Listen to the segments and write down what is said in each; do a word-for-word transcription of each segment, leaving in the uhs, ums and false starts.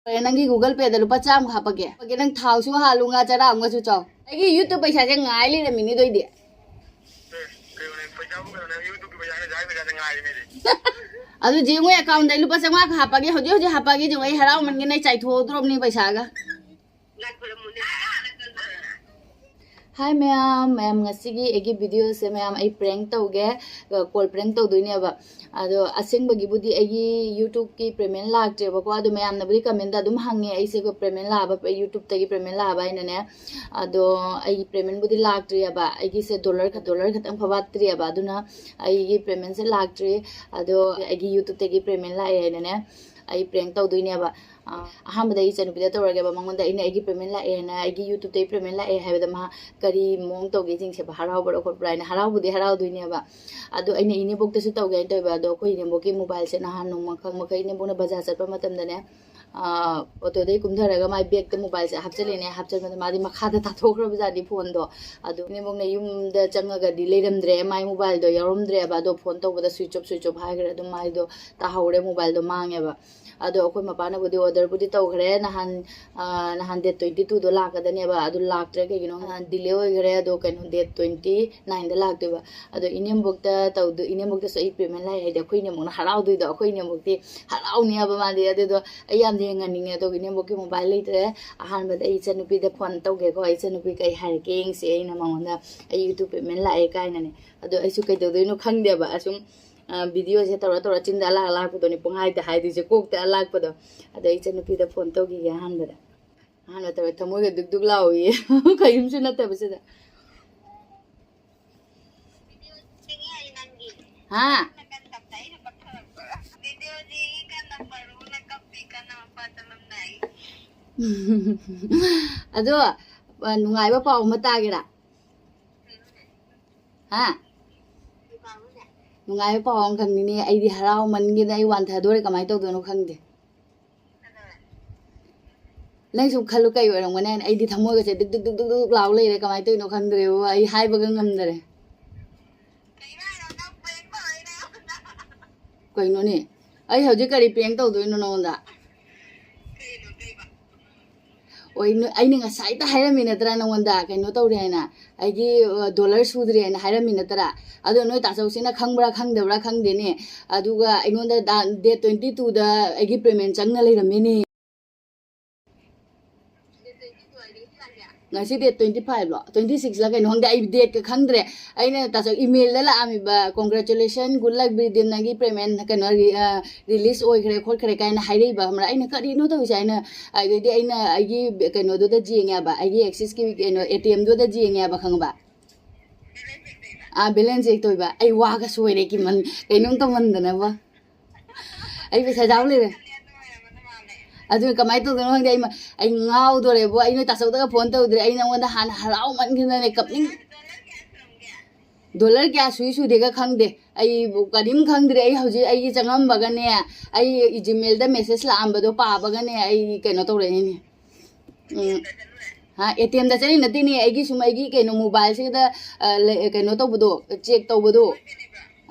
ꯍꯣꯔꯦꯟ ꯅꯪꯒꯤ Google Payꯗ ꯂꯨꯄꯥ ꯆꯥꯝꯃ ꯍꯥꯞꯄꯒꯦ꯫ ꯍꯥꯞꯄꯒꯦ, ꯅꯪ ꯊꯥꯎꯁꯨ ꯍꯥꯜꯂꯨ, ꯉꯥ ꯆꯔꯥ ꯑꯃꯒꯁꯨ ꯆꯥꯎ꯫ ꯑꯩꯒꯤ YouTube ꯄꯩꯁꯥꯁꯦ ꯉꯥꯏ ꯂꯩꯔꯝꯃꯤꯅꯤ ꯑꯗꯨꯏꯗꯤ꯫ ꯑꯦ, ꯀꯩꯅꯣꯅꯦ, ꯄꯩꯁꯥꯕꯨ ꯀꯩꯅꯣꯅꯦ, YouTubeꯀꯤ ꯄꯩꯁꯥꯅꯦ, ꯖꯥꯏ ꯄꯩꯁꯥꯅꯦ ꯉꯥꯏꯔꯤꯃꯤꯗꯤ꯫ ꯑꯗꯨ ꯌꯦꯡꯉꯨ, accountꯗ ꯑꯩ ꯂꯨꯄꯥ ꯆꯥꯝꯃꯉꯥ ꯈꯛ ꯍꯥꯞꯄꯒꯦ, ꯍꯧꯖꯤꯛ ꯍꯧꯖꯤꯛ ꯍꯥꯞꯄꯛꯑꯒꯦ꯫ ꯌꯦꯡꯉꯨ, ꯑꯩ ꯍꯔꯥꯎꯃꯟꯒꯤꯅ ꯑꯩ ꯆꯥꯏꯊꯣꯛꯍꯧꯗ꯭ꯔꯣꯕꯅꯤ ꯄꯩꯁꯥꯒ꯫ ꯍꯥꯏ ꯃꯌꯥꯝ, ꯃꯌꯥꯝ ꯉꯁꯤꯒꯤ ꯑꯩꯒꯤ videoꯁꯦ ꯃꯌꯥꯝ ꯑꯩ prank ꯇꯧꯒꯦ, call prank ꯇꯧꯗꯣꯏꯅꯦꯕ꯫ ꯑꯗꯣ ꯑꯁꯦꯡꯕꯒꯤꯕꯨꯗꯤ ꯑꯩꯒꯤ YouTubeꯀꯤ payment ꯂꯥꯛꯇ꯭ꯔꯦꯕꯀꯣ, ꯑꯗꯣ ꯃꯌꯥꯝꯅꯕꯨꯗꯤ commentꯇ ꯑꯗꯨꯝ ꯍꯪꯉꯦ ꯑꯩꯁꯦ payment ꯂꯥꯛꯑꯕ, YouTubeꯇꯒꯤ payment ꯂꯥꯛꯑꯕ ꯍꯥꯏꯅꯅꯦ꯫ ꯑꯗꯣ ꯑꯩꯒꯤ paymentꯕꯨꯗꯤ ꯂꯥꯛꯇ꯭ꯔꯤꯑꯕ, ꯑꯩꯒꯤꯁꯦ dollar ꯈ-, dollar ꯈꯛꯇꯪ ꯐꯥꯎ ꯋꯥꯠꯇ꯭ꯔꯤꯑꯕ, ꯑꯗꯨꯅ ꯑꯩꯒꯤ paymentꯁꯦ ꯂꯥꯛꯇ꯭ꯔꯤ꯫ ꯑꯗꯣ ꯑꯩꯒꯤ YouTubeꯇꯒꯤ payment ꯂꯥꯛꯑꯦ ꯍꯥꯏꯅꯅꯦ ꯑꯩ prank ꯇꯧꯗꯣꯏꯅꯦꯕ꯫ ꯑ, ꯑꯍꯥꯟꯕꯗ ꯑꯩ ꯏꯆꯟꯅꯨꯄꯤꯗ ꯇꯧꯔꯒꯦꯕ, ꯃꯉꯣꯟꯗ ꯑꯩꯅ ꯑꯩꯒꯤ payment ꯂꯥꯛꯑꯦꯅ, ꯑꯩꯒꯤ YouTubeꯇꯒꯤ payment ꯂꯥꯛꯑꯦ ꯍꯥꯏꯕꯗ ꯃꯥ ꯀꯔꯤ ꯃꯑꯣꯡ ꯇꯧꯒꯦ ꯌꯦꯡꯁꯦꯕ, ꯍꯔꯥꯎꯕ꯭ꯔꯥ ꯈꯣꯠꯄ꯭ꯔꯥ ꯍꯥꯏꯅ꯫ ꯍꯔꯥꯎꯕꯨꯗꯤ ꯍꯔꯥꯎꯗꯣꯏꯅꯦꯕ꯫ ꯑꯗꯣ ꯑꯩꯅ ꯏꯅꯦꯕꯣꯛꯇꯁꯨ ꯇꯧꯒꯦ ꯍꯥꯏꯅ ꯇꯧꯋꯦꯕ꯫ ꯑꯗꯣ ꯑꯩꯈꯣꯏ ꯏꯅꯦꯕꯣꯛꯀꯤ mobileꯁꯦ ꯅꯍꯥꯟ ꯅꯣꯡꯃ ꯈꯪ ꯃꯈꯩ ꯏꯅꯦꯕꯣꯛꯅ ꯕꯖꯥꯔ ꯆꯠꯄ ꯃꯇꯝꯗꯅꯦ, ꯑ, autoꯗꯒꯤ ꯀꯨꯝꯊꯔꯒ ꯃꯥꯏ bagꯇ mobileꯁꯦ ꯍꯥꯞꯆꯤꯜꯂꯤꯅꯦ꯫ ꯍꯥꯞꯆꯤꯟꯕꯗ ꯃꯥꯗꯤ ꯃꯈꯥꯗ ꯇꯥꯊꯣꯛꯈ꯭ꯔꯕꯖꯥꯠꯅꯤ phoneꯗꯣ꯫ ꯑꯗꯣ ꯏꯅꯦꯕꯣꯛꯅ ꯌꯨꯝꯗ ꯆꯪꯉꯒꯗꯤ ꯂꯩꯔꯝꯗ꯭ꯔꯦ, ꯃꯥꯏ mobileꯗꯣ ꯌꯥꯎꯔꯝꯗ꯭ꯔꯦꯕ꯫ ꯑꯗꯣ phone ꯇꯧꯕꯗ switch off, switch off ꯍꯥꯏꯈ꯭ꯔꯦ꯫ ꯑꯗꯨꯝ ꯃꯥꯏꯗꯣ ꯇꯥꯍꯧꯔꯦ, mobileꯗꯣ ꯃꯥꯡꯉꯦꯕ꯫ ꯑꯗꯣ ꯑꯩꯈꯣꯏ ꯃꯄꯥꯅꯕꯨꯗꯤ orderꯕꯨꯗꯤ ꯇꯧꯈ꯭ꯔꯦ, ꯅꯍꯥꯟ, ꯑ, ꯅꯍꯥꯟ date twenty twoꯗꯣ ꯂꯥꯛꯀꯗꯅꯦꯕ, ꯑꯗꯨ ꯂꯥꯛꯇ꯭ꯔꯦ꯫ ꯀꯩꯒꯤꯅꯣ, ꯅꯍꯥꯟ delay ꯑꯣꯏꯈ꯭ꯔꯦ꯫ ꯑꯗꯣ ꯀꯩꯅꯣ, date twenty nineꯗ ꯂꯥꯛꯇꯣꯏꯕ꯫ ꯑꯗꯣ ꯏꯅꯦꯝꯕꯣꯛꯇ ꯇꯧꯗꯣꯏ, ꯏꯅꯦꯝꯕꯣꯛꯇꯁꯨ ꯑꯩ payment ꯂꯥꯛꯑꯦ ꯍꯥꯏꯗꯤ ꯑꯩꯈꯣꯏ ꯏꯅꯦꯝꯕꯣꯛꯅ ꯍꯔꯥꯎꯗꯣꯏꯗꯣ, ꯑꯩꯈꯣꯏ ꯏꯅꯦꯝꯕꯣꯛꯇꯤ ꯍꯔꯥꯎꯅꯤ ꯍꯥꯏꯕ ꯃꯥꯗꯤ꯫ ꯑꯗꯨꯗꯣ ꯑꯩ ꯌꯥꯝ ꯌꯦꯡꯍꯟꯅꯤꯡꯉꯦ꯫ ꯑꯗꯣ ꯏꯅꯦꯝꯕꯣꯛꯀꯤ mobile ꯂꯩꯇ꯭ꯔꯦ꯫ ꯑꯍꯥꯟꯕꯗ ꯑꯩ ꯏꯆꯟꯅꯨꯄꯤꯗ phone ꯇꯧꯒꯦꯀꯣ, ꯑꯩ ꯏꯆꯟꯅꯨꯄꯤ ꯀꯩ ꯍꯥꯏꯔꯛꯀꯦ ꯌꯦꯡꯁꯤ꯫ ꯑꯩꯅ ꯃꯉꯣꯟꯗ ꯑꯩ YouTube payment ꯂꯥꯛꯑꯦ ꯀꯥꯏꯅꯅꯦ꯫ ꯑꯗꯣ ꯑꯩꯁꯨ ꯀꯩꯗꯧꯗꯣꯏꯅꯣ ꯈꯪꯗꯦꯕ, ꯑꯁꯨꯝ ꯑ, videoꯁꯦ ꯇꯧꯔ ꯇꯧꯔ ꯆꯤꯟꯗ ꯑꯂꯥꯛ ꯑꯂꯥꯛꯄꯗꯨꯅꯤ ꯄꯨꯡꯍꯥꯏꯗ ꯍꯥꯏꯗꯣꯏꯁꯦ, ꯀꯣꯛꯇ ꯑꯂꯥꯛꯄꯗꯣ꯫ ꯑꯗꯣ ꯑꯩ ꯏꯆꯟꯅꯨꯄꯤꯗ phone ꯇꯧꯈꯤꯒꯦ ꯑꯍꯥꯟꯕꯗ꯫ ꯑꯍꯥꯟꯕ ꯇꯧꯔꯦ, ꯊꯃꯣꯏꯒ ꯗꯨꯛ ꯗꯨꯛ ꯂꯥꯎꯏꯌꯦ꯫ ꯀꯔꯤꯝꯁꯨ ꯅꯠꯇꯕꯁꯤꯗ꯫ ꯍꯥ? ꯑꯗꯣ, ꯑ, ꯅꯨꯡꯉꯥꯏꯕ ꯄꯥꯎ ꯑꯃ ꯇꯥꯒꯦꯔꯥ? ꯍꯥ? ꯅꯨꯡꯉꯥꯏꯕ ꯄꯥꯎ ꯑꯃ ꯈꯪꯅꯤꯡꯉꯦ꯫ ꯑꯩꯗꯤ ꯍꯔꯥꯎꯃꯟꯒꯤꯗꯅ ꯑꯩ ꯋꯥꯟꯊꯗꯣꯔꯦ꯫ ꯀꯃꯥꯏꯅ ꯇꯧꯗꯣꯏꯅꯣ ꯈꯪꯗꯦ꯫ ꯅꯪꯁꯨ ꯈꯜꯂꯨ, ꯀꯩ ꯑꯣꯏꯔꯝꯒꯅꯤ ꯍꯥꯏꯅ꯫ ꯑꯩꯗꯤ ꯊꯃꯣꯏꯒꯁꯦ ꯗꯨꯛ ꯗꯨꯛ ꯗꯨꯛ ꯗꯨꯛ ꯗꯨꯛ ꯂꯥꯎ ꯂꯩꯔꯦ꯫ ꯀꯃꯥꯏꯅ ꯇꯧꯔꯤꯅꯣ ꯈꯪꯗ꯭ꯔꯦꯕ꯫ ꯑꯩ ꯍꯥꯏꯕꯒ ꯉꯝꯗꯔꯦ꯫ ꯀꯩꯅꯣꯅꯦ? ꯑꯩ ꯍꯧꯖꯤꯛ ꯀꯔꯤ prank ꯇꯧꯗꯣꯏꯅꯣ ꯅꯉꯣꯟꯗ? ꯑꯣꯏ, ꯅꯣꯏ, ꯑꯩꯅ ꯉꯁꯥꯏꯗ ꯍꯥꯏꯔꯝꯃꯤ ꯅꯠꯇ꯭ꯔꯥ ꯅꯉꯣꯟꯗ, ꯀꯩꯅꯣ ꯇꯧꯔꯦ ꯍꯥꯏꯅ, ꯑꯩꯒꯤ ꯗꯣꯂꯔ ꯁꯨꯗ꯭ꯔꯦ ꯍꯥꯏꯅ ꯍꯥꯏꯔꯝꯃꯤ ꯅꯠꯇ꯭ꯔꯥ? ꯑꯗꯣ ꯅꯣꯏ ꯇꯥꯆꯧꯁꯤꯅ ꯈꯪꯕ꯭ꯔꯥ ꯈꯪꯗꯕ꯭ꯔꯥ ꯈꯪꯗꯦꯅꯦ꯫ ꯑꯗꯨꯒ ꯑꯩꯉꯣꯟꯗ ꯗꯦꯠ ꯇ꯭ꯋꯦꯟꯇꯤ ꯇꯨꯗ ꯑꯩꯒꯤ ꯄꯦꯃꯦꯟ ꯆꯪꯅ ꯂꯩꯔꯝꯃꯤꯅꯦ꯫ ꯉꯁꯤ ꯗꯦꯠ ꯇ꯭ꯋꯦꯟꯇꯤ ꯐꯥꯏꯚꯂꯣ, ꯇ꯭ꯋꯦꯟꯇꯤ ꯁꯤꯛꯁꯂ ꯀꯩꯅꯣ ꯈꯪꯗꯦ, ꯑꯩ ꯗꯦꯠꯀ ꯈꯪꯗ꯭ꯔꯦ꯫ ꯑꯩꯅ ꯇꯥꯆꯧ ꯏꯃꯦꯜꯗ ꯂꯥꯛꯑꯝꯃꯤꯕ, "Congratulation, good luck, ꯕꯤꯔꯗꯤꯝ, ꯅꯪꯒꯤ ꯄꯦꯃꯦꯟ ꯀꯩꯅꯣ ꯔꯤꯂꯤꯁ ꯑꯣꯏꯈ꯭ꯔꯦ ꯈꯣꯠꯈ꯭ꯔꯦ" ꯀꯥꯏꯅ ꯍꯥꯏꯔꯛꯏꯕ, ꯈꯪꯕ꯭ꯔꯥ? ꯑꯩꯅ "ꯀꯔꯤꯅꯣ ꯇꯧꯔꯤꯁꯦ?" ꯍꯥꯏꯅ, ꯑꯗꯩꯗꯤ ꯑꯩꯅ ꯑꯩꯒꯤ ꯀꯩꯅꯣꯗꯨꯗ ꯌꯦꯡꯉꯦꯕ, ꯑꯩꯒꯤ ꯑꯦꯛꯁꯤꯁꯀꯤ ꯀꯩꯅꯣ ꯑꯦ ꯇꯤ ꯑꯦꯝꯗꯨꯗ ꯌꯦꯡꯉꯦꯕ, ꯈꯪꯉꯕ? ꯑꯥ, ꯕꯦꯂꯦꯟꯁ ꯆꯦꯛ ꯇꯧꯏꯕ꯫ ꯑꯩ ꯋꯥꯒ ꯁꯣꯏꯔꯦ, ꯀꯤꯃꯟ, ꯀꯩꯅꯣꯝ ꯇꯧꯃꯟꯗꯅꯕ꯫ ꯑꯩ ꯄꯩꯁꯥ ꯆꯥꯕ ꯂꯩꯔꯦ꯫ ꯑꯗꯨꯅ ꯀꯃꯥꯏꯅ ꯇꯧꯗꯣꯏꯅꯣ ꯈꯪꯗꯦ꯫ ꯑꯩ ꯃ-, ꯑꯩ ꯉꯥꯎꯗꯣꯔꯦꯕꯣ꯫ ꯑꯩ ꯅꯣꯏ ꯇꯥꯆꯧꯗꯒ ꯐꯣꯟ ꯇꯧꯗ꯭ꯔꯦ꯫ ꯑꯩ ꯅꯉꯣꯟꯗ ꯍꯥꯟꯅ ꯍꯔꯥꯎꯃꯟꯈꯤꯗꯅꯅꯦ ꯀꯞꯅꯤꯡ-, ꯗꯣꯂꯔ ꯀꯌꯥ ꯁꯨꯏ ꯁꯨꯗꯦꯒ ꯈꯪꯗꯦ꯫ ꯑꯩ ꯀꯔꯤꯝ ꯈꯪꯗ꯭ꯔꯦ꯫ ꯑꯩ ꯍꯧꯖꯤꯛ ꯑꯩꯒꯤ ꯆꯪꯉꯝꯕꯒꯅꯦ, ꯑꯩ ꯖꯤꯃꯦꯜꯗ ꯃꯦꯁꯦꯖ ꯂꯥꯛꯑꯝꯕꯗꯣ ꯄꯥꯕꯒꯅꯦ, ꯑꯩ ꯀꯩꯅꯣ ꯇꯧꯔꯛꯏꯅꯦ꯫ ꯎꯝ꯫ ꯍꯥ, ꯑꯦ ꯇꯤ ꯑꯦꯝꯗ ꯆꯠꯂꯤ ꯅꯠꯇꯦꯅꯦ, ꯑꯩꯒꯤ ꯁꯨꯝ ꯑꯩꯒꯤ ꯀꯩꯅꯣ ꯃꯣꯕꯥꯏꯜꯁꯤꯗ, ꯑ, ꯂꯩ-, ꯀꯩꯅꯣ ꯇꯧꯕꯗꯣ, ꯆꯦꯛ ꯇꯧꯕꯗꯣ꯫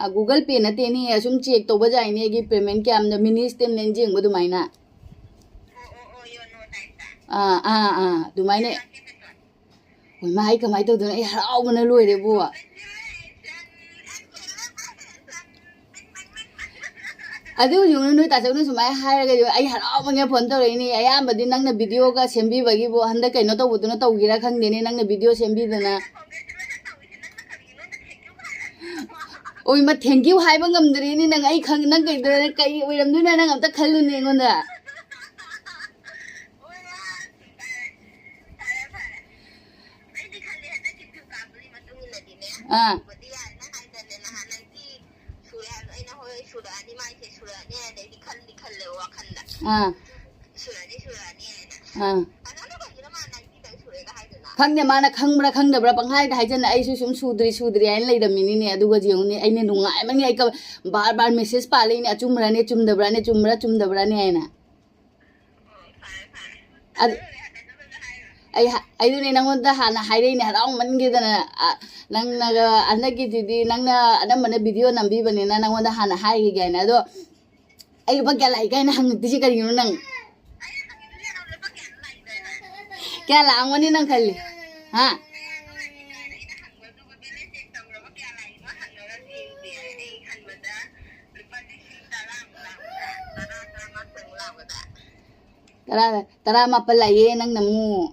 ꯑ, Google Pay ꯅꯠꯇꯦꯅꯦ, ꯑꯁꯨꯝ ꯆꯦꯛ ꯇꯧꯕ ꯖꯥꯠꯅꯦ, ꯑꯩꯒꯤ ꯄꯦꯃꯦꯟ ꯀꯌꯥꯝꯅ, ꯃꯤꯅꯤ ꯁ꯭ꯇꯦꯠꯃꯦꯟ ꯌꯦꯡꯕ ꯑꯗꯨꯃꯥꯏꯅ꯫ ꯑꯥ, ꯑꯥ, ꯑꯥ, ꯑꯗꯨꯃꯥꯏꯅ꯫ ꯍꯣꯏ, ꯃꯥ, ꯑꯩ ꯀꯃꯥꯏꯅ ꯇꯧꯗꯣꯏꯅꯣ? ꯑꯩ ꯍꯔꯥꯎꯕꯅ ꯂꯣꯏꯔꯦꯕꯣ꯫ ꯑꯗꯨ ꯌꯦꯡꯉꯨ, ꯅꯣꯏ ꯇꯥꯆꯧꯅ ꯁꯨꯃꯥꯏꯅ ꯍꯥꯏꯔꯒ, ꯑꯩ ꯍꯔꯥꯎꯕꯅ ꯐꯣꯟ ꯇꯧꯔꯛꯏꯅꯦ꯫ ꯑꯌꯥꯝꯕꯗꯤ ꯅꯪꯅ ꯚꯤꯗꯤꯑꯣꯒ ꯁꯦꯝꯕꯤꯕꯒꯤꯕꯨ, ꯍꯟꯗꯛ ꯀꯩꯅꯣ ꯇꯧꯕꯗꯨꯅ ꯇꯧꯒꯦꯔꯥ ꯈꯪꯗꯦꯅꯦ, ꯅꯪꯅ ꯚꯤꯗꯤꯑꯣ ꯁꯦꯝꯕꯤꯗꯅ꯫ ꯑꯣꯏꯃ, thank you ꯍꯥꯏꯕ ꯉꯝꯗ꯭ꯔꯦꯅꯦ ꯅꯪ꯫ ꯑꯩ ꯈꯪ-, ꯅꯪ ꯀꯩꯗ-, ꯀꯩ ꯑꯣꯏꯔꯝꯗꯣꯏꯅꯣ ꯅꯪ ꯑꯝꯇ ꯈꯜꯂꯨꯅꯦ ꯑꯩꯉꯣꯟꯗ꯫ ꯑꯥ꯫ ꯑꯥ꯫ ꯑꯥ꯫ ꯈꯪꯗꯦ, ꯃꯥꯅ ꯈꯪꯕ꯭ꯔꯥ ꯈꯪꯗꯕ꯭ꯔꯥ ꯄꯪꯍꯥꯏꯗ ꯍꯥꯏꯖꯟꯅ, ꯑꯩꯁꯨ ꯁꯨꯝ ꯁꯨꯗ꯭ꯔꯤ ꯁꯨꯗ꯭ꯔꯤ ꯍꯥꯏꯅ ꯂꯩꯔꯝꯃꯤꯅꯤꯅꯦ꯫ ꯑꯗꯨꯒ ꯌꯦꯡꯉꯨꯅꯦ, ꯑꯩꯅ ꯅꯨꯡꯉꯥꯏꯃꯟꯒꯤ ꯑꯩ ꯀ-, ꯕꯥꯔ ꯕꯥꯔ ꯃꯦꯁꯦꯖ ꯄꯥꯜꯂꯛꯏꯅꯦ, "ꯑꯆꯨꯝꯕ꯭ꯔꯥꯅꯦ, ꯆꯨꯝꯗꯕ꯭ꯔꯥꯅꯦ, ꯆꯨꯝꯕ꯭ꯔꯥ, ꯆꯨꯝꯗꯕ꯭ꯔꯥꯅꯦ?" ꯍꯥꯏꯅ꯫ ꯑꯗꯨ ꯑꯩ ꯍ-, ꯑꯩꯗꯨꯅꯦ ꯅꯉꯣꯟꯗ ꯍꯥꯟꯅ ꯍꯥꯏꯔꯛꯏꯅꯦ, ꯍꯔꯥꯎꯃꯟꯒꯤꯗꯅ, ꯑ, ꯅꯪꯅꯒ ꯍꯟꯗꯛꯀꯤꯗꯨꯗꯤ ꯅꯪꯅ ꯑꯅꯝꯕꯅ ꯚꯤꯗꯤꯑꯣ ꯅꯝꯕꯤꯕꯅꯤꯅ ꯅꯉꯣꯟꯗ ꯍꯥꯟꯅ ꯍꯥꯏꯈꯤꯒꯦ ꯍꯥꯏꯅ꯫ ꯑꯗꯣ ꯑꯩ ꯂꯨꯄꯥ ꯀꯌꯥ ꯂꯥꯛꯏ ꯀꯥꯏꯅ ꯍꯪꯉꯛꯇꯣꯏꯁꯦ ꯀꯔꯤꯒꯤꯅꯣ ꯅꯪ? ꯀꯌꯥ ꯂꯥꯛꯑꯝꯒꯅꯤ ꯅꯪ ꯈꯜꯂꯤ? ꯍꯥ? ꯇꯔꯥ, ꯇꯔꯥꯃꯥꯄꯜ ꯂꯥꯛꯑꯦ ꯅꯪꯅ ꯑꯃꯨꯛ꯫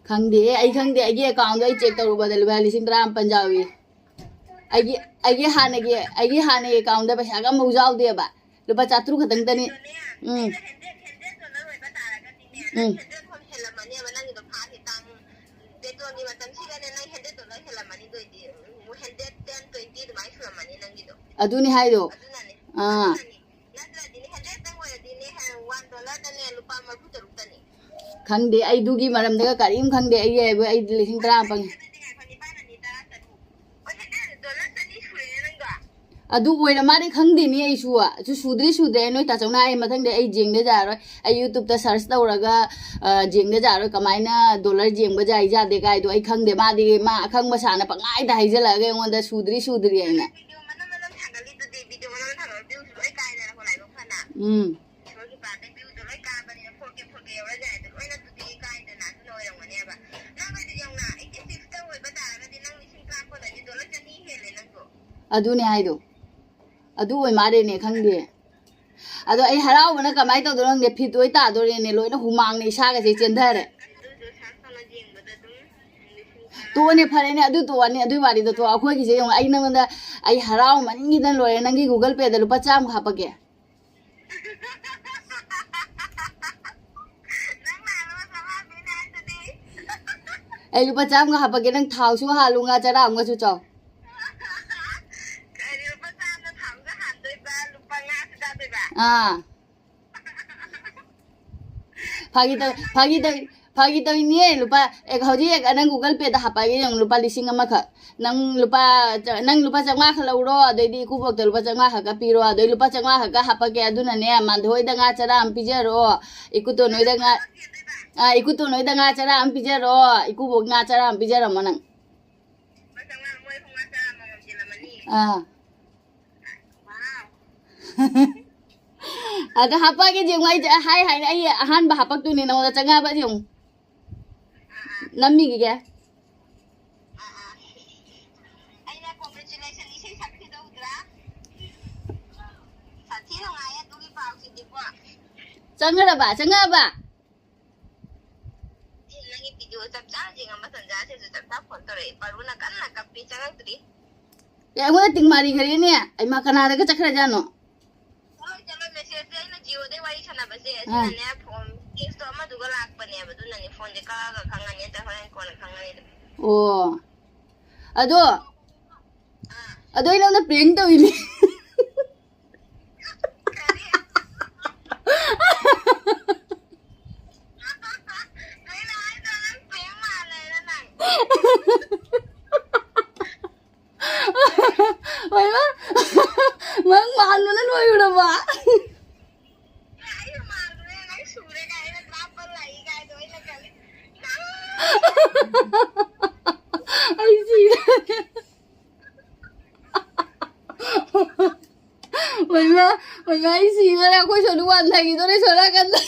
ꯈꯪꯗꯦ, ꯑꯩ ꯈꯪꯗꯦ꯫ ꯑꯩꯒꯤ ꯑꯦꯀꯥꯎꯟꯗꯣ ꯑꯩ ꯆꯦꯛ ꯇꯧꯔꯨꯕꯗ ꯂꯨꯄꯥ ꯂꯤꯁꯤꯡ ꯇꯔꯥꯃꯥꯄꯜ ꯌꯥꯎꯏ꯫ ꯑꯩꯒꯤ, ꯑꯩꯒꯤ ꯍꯥꯟꯅꯒꯤ, ꯑꯩꯒꯤ ꯍꯥꯟꯅꯒꯤ ꯑꯦꯀꯥꯎꯟꯗ ꯄꯩꯁꯥꯒ ꯑꯃꯐꯥꯎ ꯌꯥꯎꯗꯦꯕ꯫ ꯂꯨꯄꯥ ꯆꯥꯇ꯭ꯔꯨꯛ ꯈꯛꯇꯪꯇꯅꯤ꯫ ꯎꯝ꯫ ꯎꯝ꯫ ꯑꯗꯨꯅꯤ ꯍꯥꯏꯗꯣ꯫ ꯑꯥ꯫ ꯈꯪꯗꯦ, ꯑꯩ ꯑꯗꯨꯒꯤ ꯃꯔꯝꯗꯒ ꯀꯔꯤꯝ ꯈꯪꯗꯦ꯫ ꯑꯩꯒꯤ ꯍꯥꯏꯕꯨ ꯑꯩ ꯂꯤꯁꯤꯡ ꯇꯔꯥ ꯐꯪꯉꯤ꯫ ꯑꯗꯨ ꯑꯣꯏꯔ ꯃꯥꯜꯂꯦ, ꯈꯪꯗꯦꯅꯦ ꯑꯩꯁꯨ꯫ ꯑꯗꯨ ꯁꯨꯗ꯭ꯔꯤ ꯁꯨꯗ꯭ꯔꯦ, ꯅꯣꯏ ꯇꯥꯆꯧꯅ ꯍꯥꯏ ꯃꯊꯪꯗ ꯑꯩ ꯌꯦꯡꯗ ꯌꯥꯔꯣꯏ꯫ ꯑꯩ YouTube-ꯇ search ꯇꯧꯔꯒ, ꯑ, ꯌꯦꯡꯗ ꯌꯥꯔꯣꯏ, ꯀꯃꯥꯏꯅ dollar ꯌꯦꯡꯕ ꯌꯥꯏ ꯌꯥꯗꯦ ꯀꯥꯏꯗꯣ ꯑꯩ ꯈꯪꯗꯦ꯫ ꯃꯥꯗꯤ ꯃꯥ ꯑꯈꯪꯕ ꯁꯥꯅ ꯄꯪꯍꯥꯏꯗ ꯍꯥꯏꯖꯜꯂꯛꯑꯒ ꯑꯩꯉꯣꯟꯗ ꯁꯨꯗ꯭ꯔꯤ ꯁꯨꯗ꯭ꯔꯤ ꯍꯥꯏꯅ꯫ ꯎꯝ꯫ ꯑꯗꯨꯅꯦ ꯍꯥꯏꯗꯣ꯫ ꯑꯗꯨ ꯑꯣꯏ ꯃꯥꯜꯂꯦꯅꯦ, ꯈꯪꯗꯦ꯫ ꯑꯗꯣ ꯑꯩ ꯍꯔꯥꯎꯕꯅ ꯀꯃꯥꯏꯅ ꯇꯧꯗꯣꯏꯅꯣ ꯈꯪꯗꯦ, ꯐꯤꯠ ꯑꯣꯏ ꯇꯥꯗꯣꯔꯦꯅꯦ, ꯂꯣꯏꯅ ꯍꯨꯃꯥꯡꯅ ꯏꯁꯥꯒꯁꯦ ꯆꯦꯟꯊꯔꯦ꯫ ꯇꯣꯛꯑꯣꯅꯦ, ꯐꯔꯦꯅꯦ, ꯑꯗꯨ ꯇꯣꯛꯑꯅꯤ, ꯑꯗꯨꯏ ꯋꯥꯔꯤꯗꯣ ꯇꯣꯛꯑꯣ꯫ ꯑꯩꯈꯣꯏꯒꯤꯁꯦ ꯌꯦꯡꯉꯣ, ꯑꯩ ꯅꯉꯣꯟꯗ, ꯑꯩ ꯍꯔꯥꯎꯃꯟꯒꯤꯗꯅ ꯂꯣꯏꯔꯦ꯫ ꯅꯪꯒꯤ Google Pay-ꯗ ꯂꯨꯄꯥ ꯆꯥꯝꯃ ꯍꯥꯞꯄꯛꯀꯦ꯫ ꯑꯩ ꯂꯨꯄꯥ ꯆꯥꯝꯃꯒ ꯍꯥꯞꯄꯛꯀꯦ, ꯅꯪ ꯊꯥꯎꯁꯨ ꯍꯥꯜꯂꯨ, ꯉꯥ ꯆꯔꯥ ꯑꯃꯒꯁꯨ ꯆꯥꯎ꯫ ꯑꯥ꯫ ꯐꯥꯒꯤ ꯇꯧ-, ꯐꯥꯒꯤ ꯇꯧ-, ꯐꯥꯒꯤ ꯇꯧꯔꯤꯅꯦ꯫ ꯂꯨꯄꯥ, ꯑꯦ, ꯍꯧꯖꯤꯛ ꯅꯪ Google Pay-ꯗ ꯍꯥꯞꯄꯛꯑꯒꯦ ꯌꯦꯡꯉꯨ, ꯂꯨꯄꯥ ꯂꯤꯁꯤꯡ ꯑꯃꯈꯛ꯫ ꯅꯪ ꯂꯨꯄꯥ ꯆ-, ꯅꯪ ꯂꯨꯄꯥ ꯆꯥꯝꯃꯉꯥ ꯈꯛ ꯂꯧꯔꯣ, ꯑꯗꯩꯗꯤ ꯏꯀꯨꯕꯣꯛꯇ ꯂꯨꯄꯥ ꯆꯥꯝꯃꯉꯥ ꯈꯛꯀ ꯄꯤꯔꯣ, ꯑꯗꯩ ꯂꯨꯄꯥ ꯆꯥꯝꯃꯉꯥ ꯈꯛꯀ ꯍꯥꯞꯄꯛꯀꯦ꯫ ꯑꯗꯨꯅꯅꯦ, ꯃꯥꯟꯗ ꯍꯣꯏꯗ ꯉꯥ ꯆꯔꯥ ꯑꯃ ꯄꯤꯖꯔꯣ, ꯏꯀꯨꯇꯣꯟ ꯍꯣꯏꯗ ꯉꯥ, ꯑꯥ, ꯏꯀꯨꯇꯣꯟ ꯍꯣꯏꯗ ꯉꯥ ꯆꯔꯥ ꯑꯃ ꯄꯤꯖꯔꯣ, ꯏꯀꯨꯕꯣꯛ ꯉꯥ ꯆꯔꯥ ꯑꯃ ꯄꯤꯖꯔꯝꯃꯣ ꯅꯪ꯫ ꯑꯥ꯫ ꯑꯗ ꯍꯥꯄꯛꯑꯒꯦ ꯌꯦꯡꯉꯣ, ꯑꯩ ꯍꯥꯏ ꯍꯥꯏꯅ ꯑꯩ ꯑꯍꯥꯟꯕ ꯍꯥꯄꯛꯇꯣꯏꯅꯦ ꯅꯉꯣꯟꯗ, ꯆꯪꯉꯛꯑꯕ ꯌꯦꯡꯉꯨ꯫ ꯅꯝꯃꯤꯒꯤꯒꯦ꯫ ꯑꯩꯅ congratulation ꯏꯁꯩ ꯁꯛꯈꯤꯗꯧꯗ꯭ꯔꯥ? ꯁꯥꯊꯤ ꯅꯨꯡꯉꯥꯏꯌꯦ ꯑꯗꯨꯒꯤ ꯄꯥꯎꯁꯤꯗꯤꯀꯣ꯫ ꯆꯪꯉꯔꯕ? ꯆꯪꯉꯛꯑꯕ? ꯑꯦ, ꯅꯪꯒꯤ video ꯆꯞ ꯆꯥꯅ ꯌꯦꯡꯉꯝꯕ ꯇꯟꯖꯥꯁꯤꯁꯨ ꯆꯞ ꯆꯥ phone ꯇꯧꯔꯛꯑꯦ꯫ ꯄꯥꯔꯨꯅ ꯀꯟꯅ ꯀꯞꯄꯤ, ꯆꯪꯉꯛꯇ꯭ꯔꯤ꯫ ꯑꯦ, ꯑꯩꯉꯣꯟꯗ ꯇꯤꯡ ꯃꯥꯔꯤ ꯈꯔꯦꯅꯦ꯫ ꯑꯩꯃꯥ, ꯀꯅꯥꯗꯒ ꯆꯠꯈ꯭ꯔꯖꯥꯠꯅꯣ? ꯆꯠꯂꯣꯏ, ꯆꯠꯂꯣꯏ, message ꯁꯦ ꯑꯩꯅ Jio ꯗꯩ ꯋꯥꯔꯤ ꯁꯥꯟꯅꯕꯁꯦ, ꯑꯥ꯫ ꯑꯁꯤꯅꯅꯦ, phone, text ꯇꯣ ꯑꯃꯗꯨꯒ ꯂꯥꯛꯄꯅꯦꯕ, ꯑꯗꯨꯅꯅꯦ, phone ꯁꯦ ꯀꯛꯑꯒ ꯈꯪꯉꯅꯤ, ꯅꯠꯇ꯭ꯔ ꯍꯣꯔꯦꯟ ꯀꯣꯟꯅ ꯈꯪꯉꯅꯤ ꯑꯗꯨꯝ꯫ ꯑꯣ꯫ ꯑꯗꯣ, ꯑꯥ꯫ ꯑꯗꯣ ꯑꯩ ꯅꯉꯣꯟꯗ prank ꯇꯧꯔꯤꯅꯦ꯫ ꯀꯔꯤ? ꯑꯩꯅ ꯍꯥꯏꯗ꯭ꯔꯣ ꯅꯪ prank ꯃꯥꯜꯂꯦꯅ ꯅꯪ? ꯍꯣꯏꯕ? ꯅꯪ ꯃꯥꯟꯕꯅ ꯂꯣꯏꯔꯕ? ꯑꯩꯁꯨ ꯃꯥꯟꯕꯅꯦ, ꯅꯪ ꯁꯨꯔꯦ ꯀꯥꯏꯅ ꯗ꯭ꯔꯥꯞ ꯂꯥꯛꯏ ꯀꯥꯏꯗꯣ ꯑꯩꯅ ꯈꯜꯂꯤ꯫ ꯑꯩ ꯁꯤꯔꯦ꯫ ꯑꯣꯏꯃꯥ, ꯑꯣꯏꯃꯥ, ꯑꯩ ꯁꯤꯗꯣꯔꯦ꯫ ꯑꯩꯈꯣꯏ ꯁꯣꯅꯨ ꯋꯥꯟꯊꯈꯤꯗꯣꯔꯦ ꯁꯣꯝ ꯅꯥꯀꯟꯗ꯫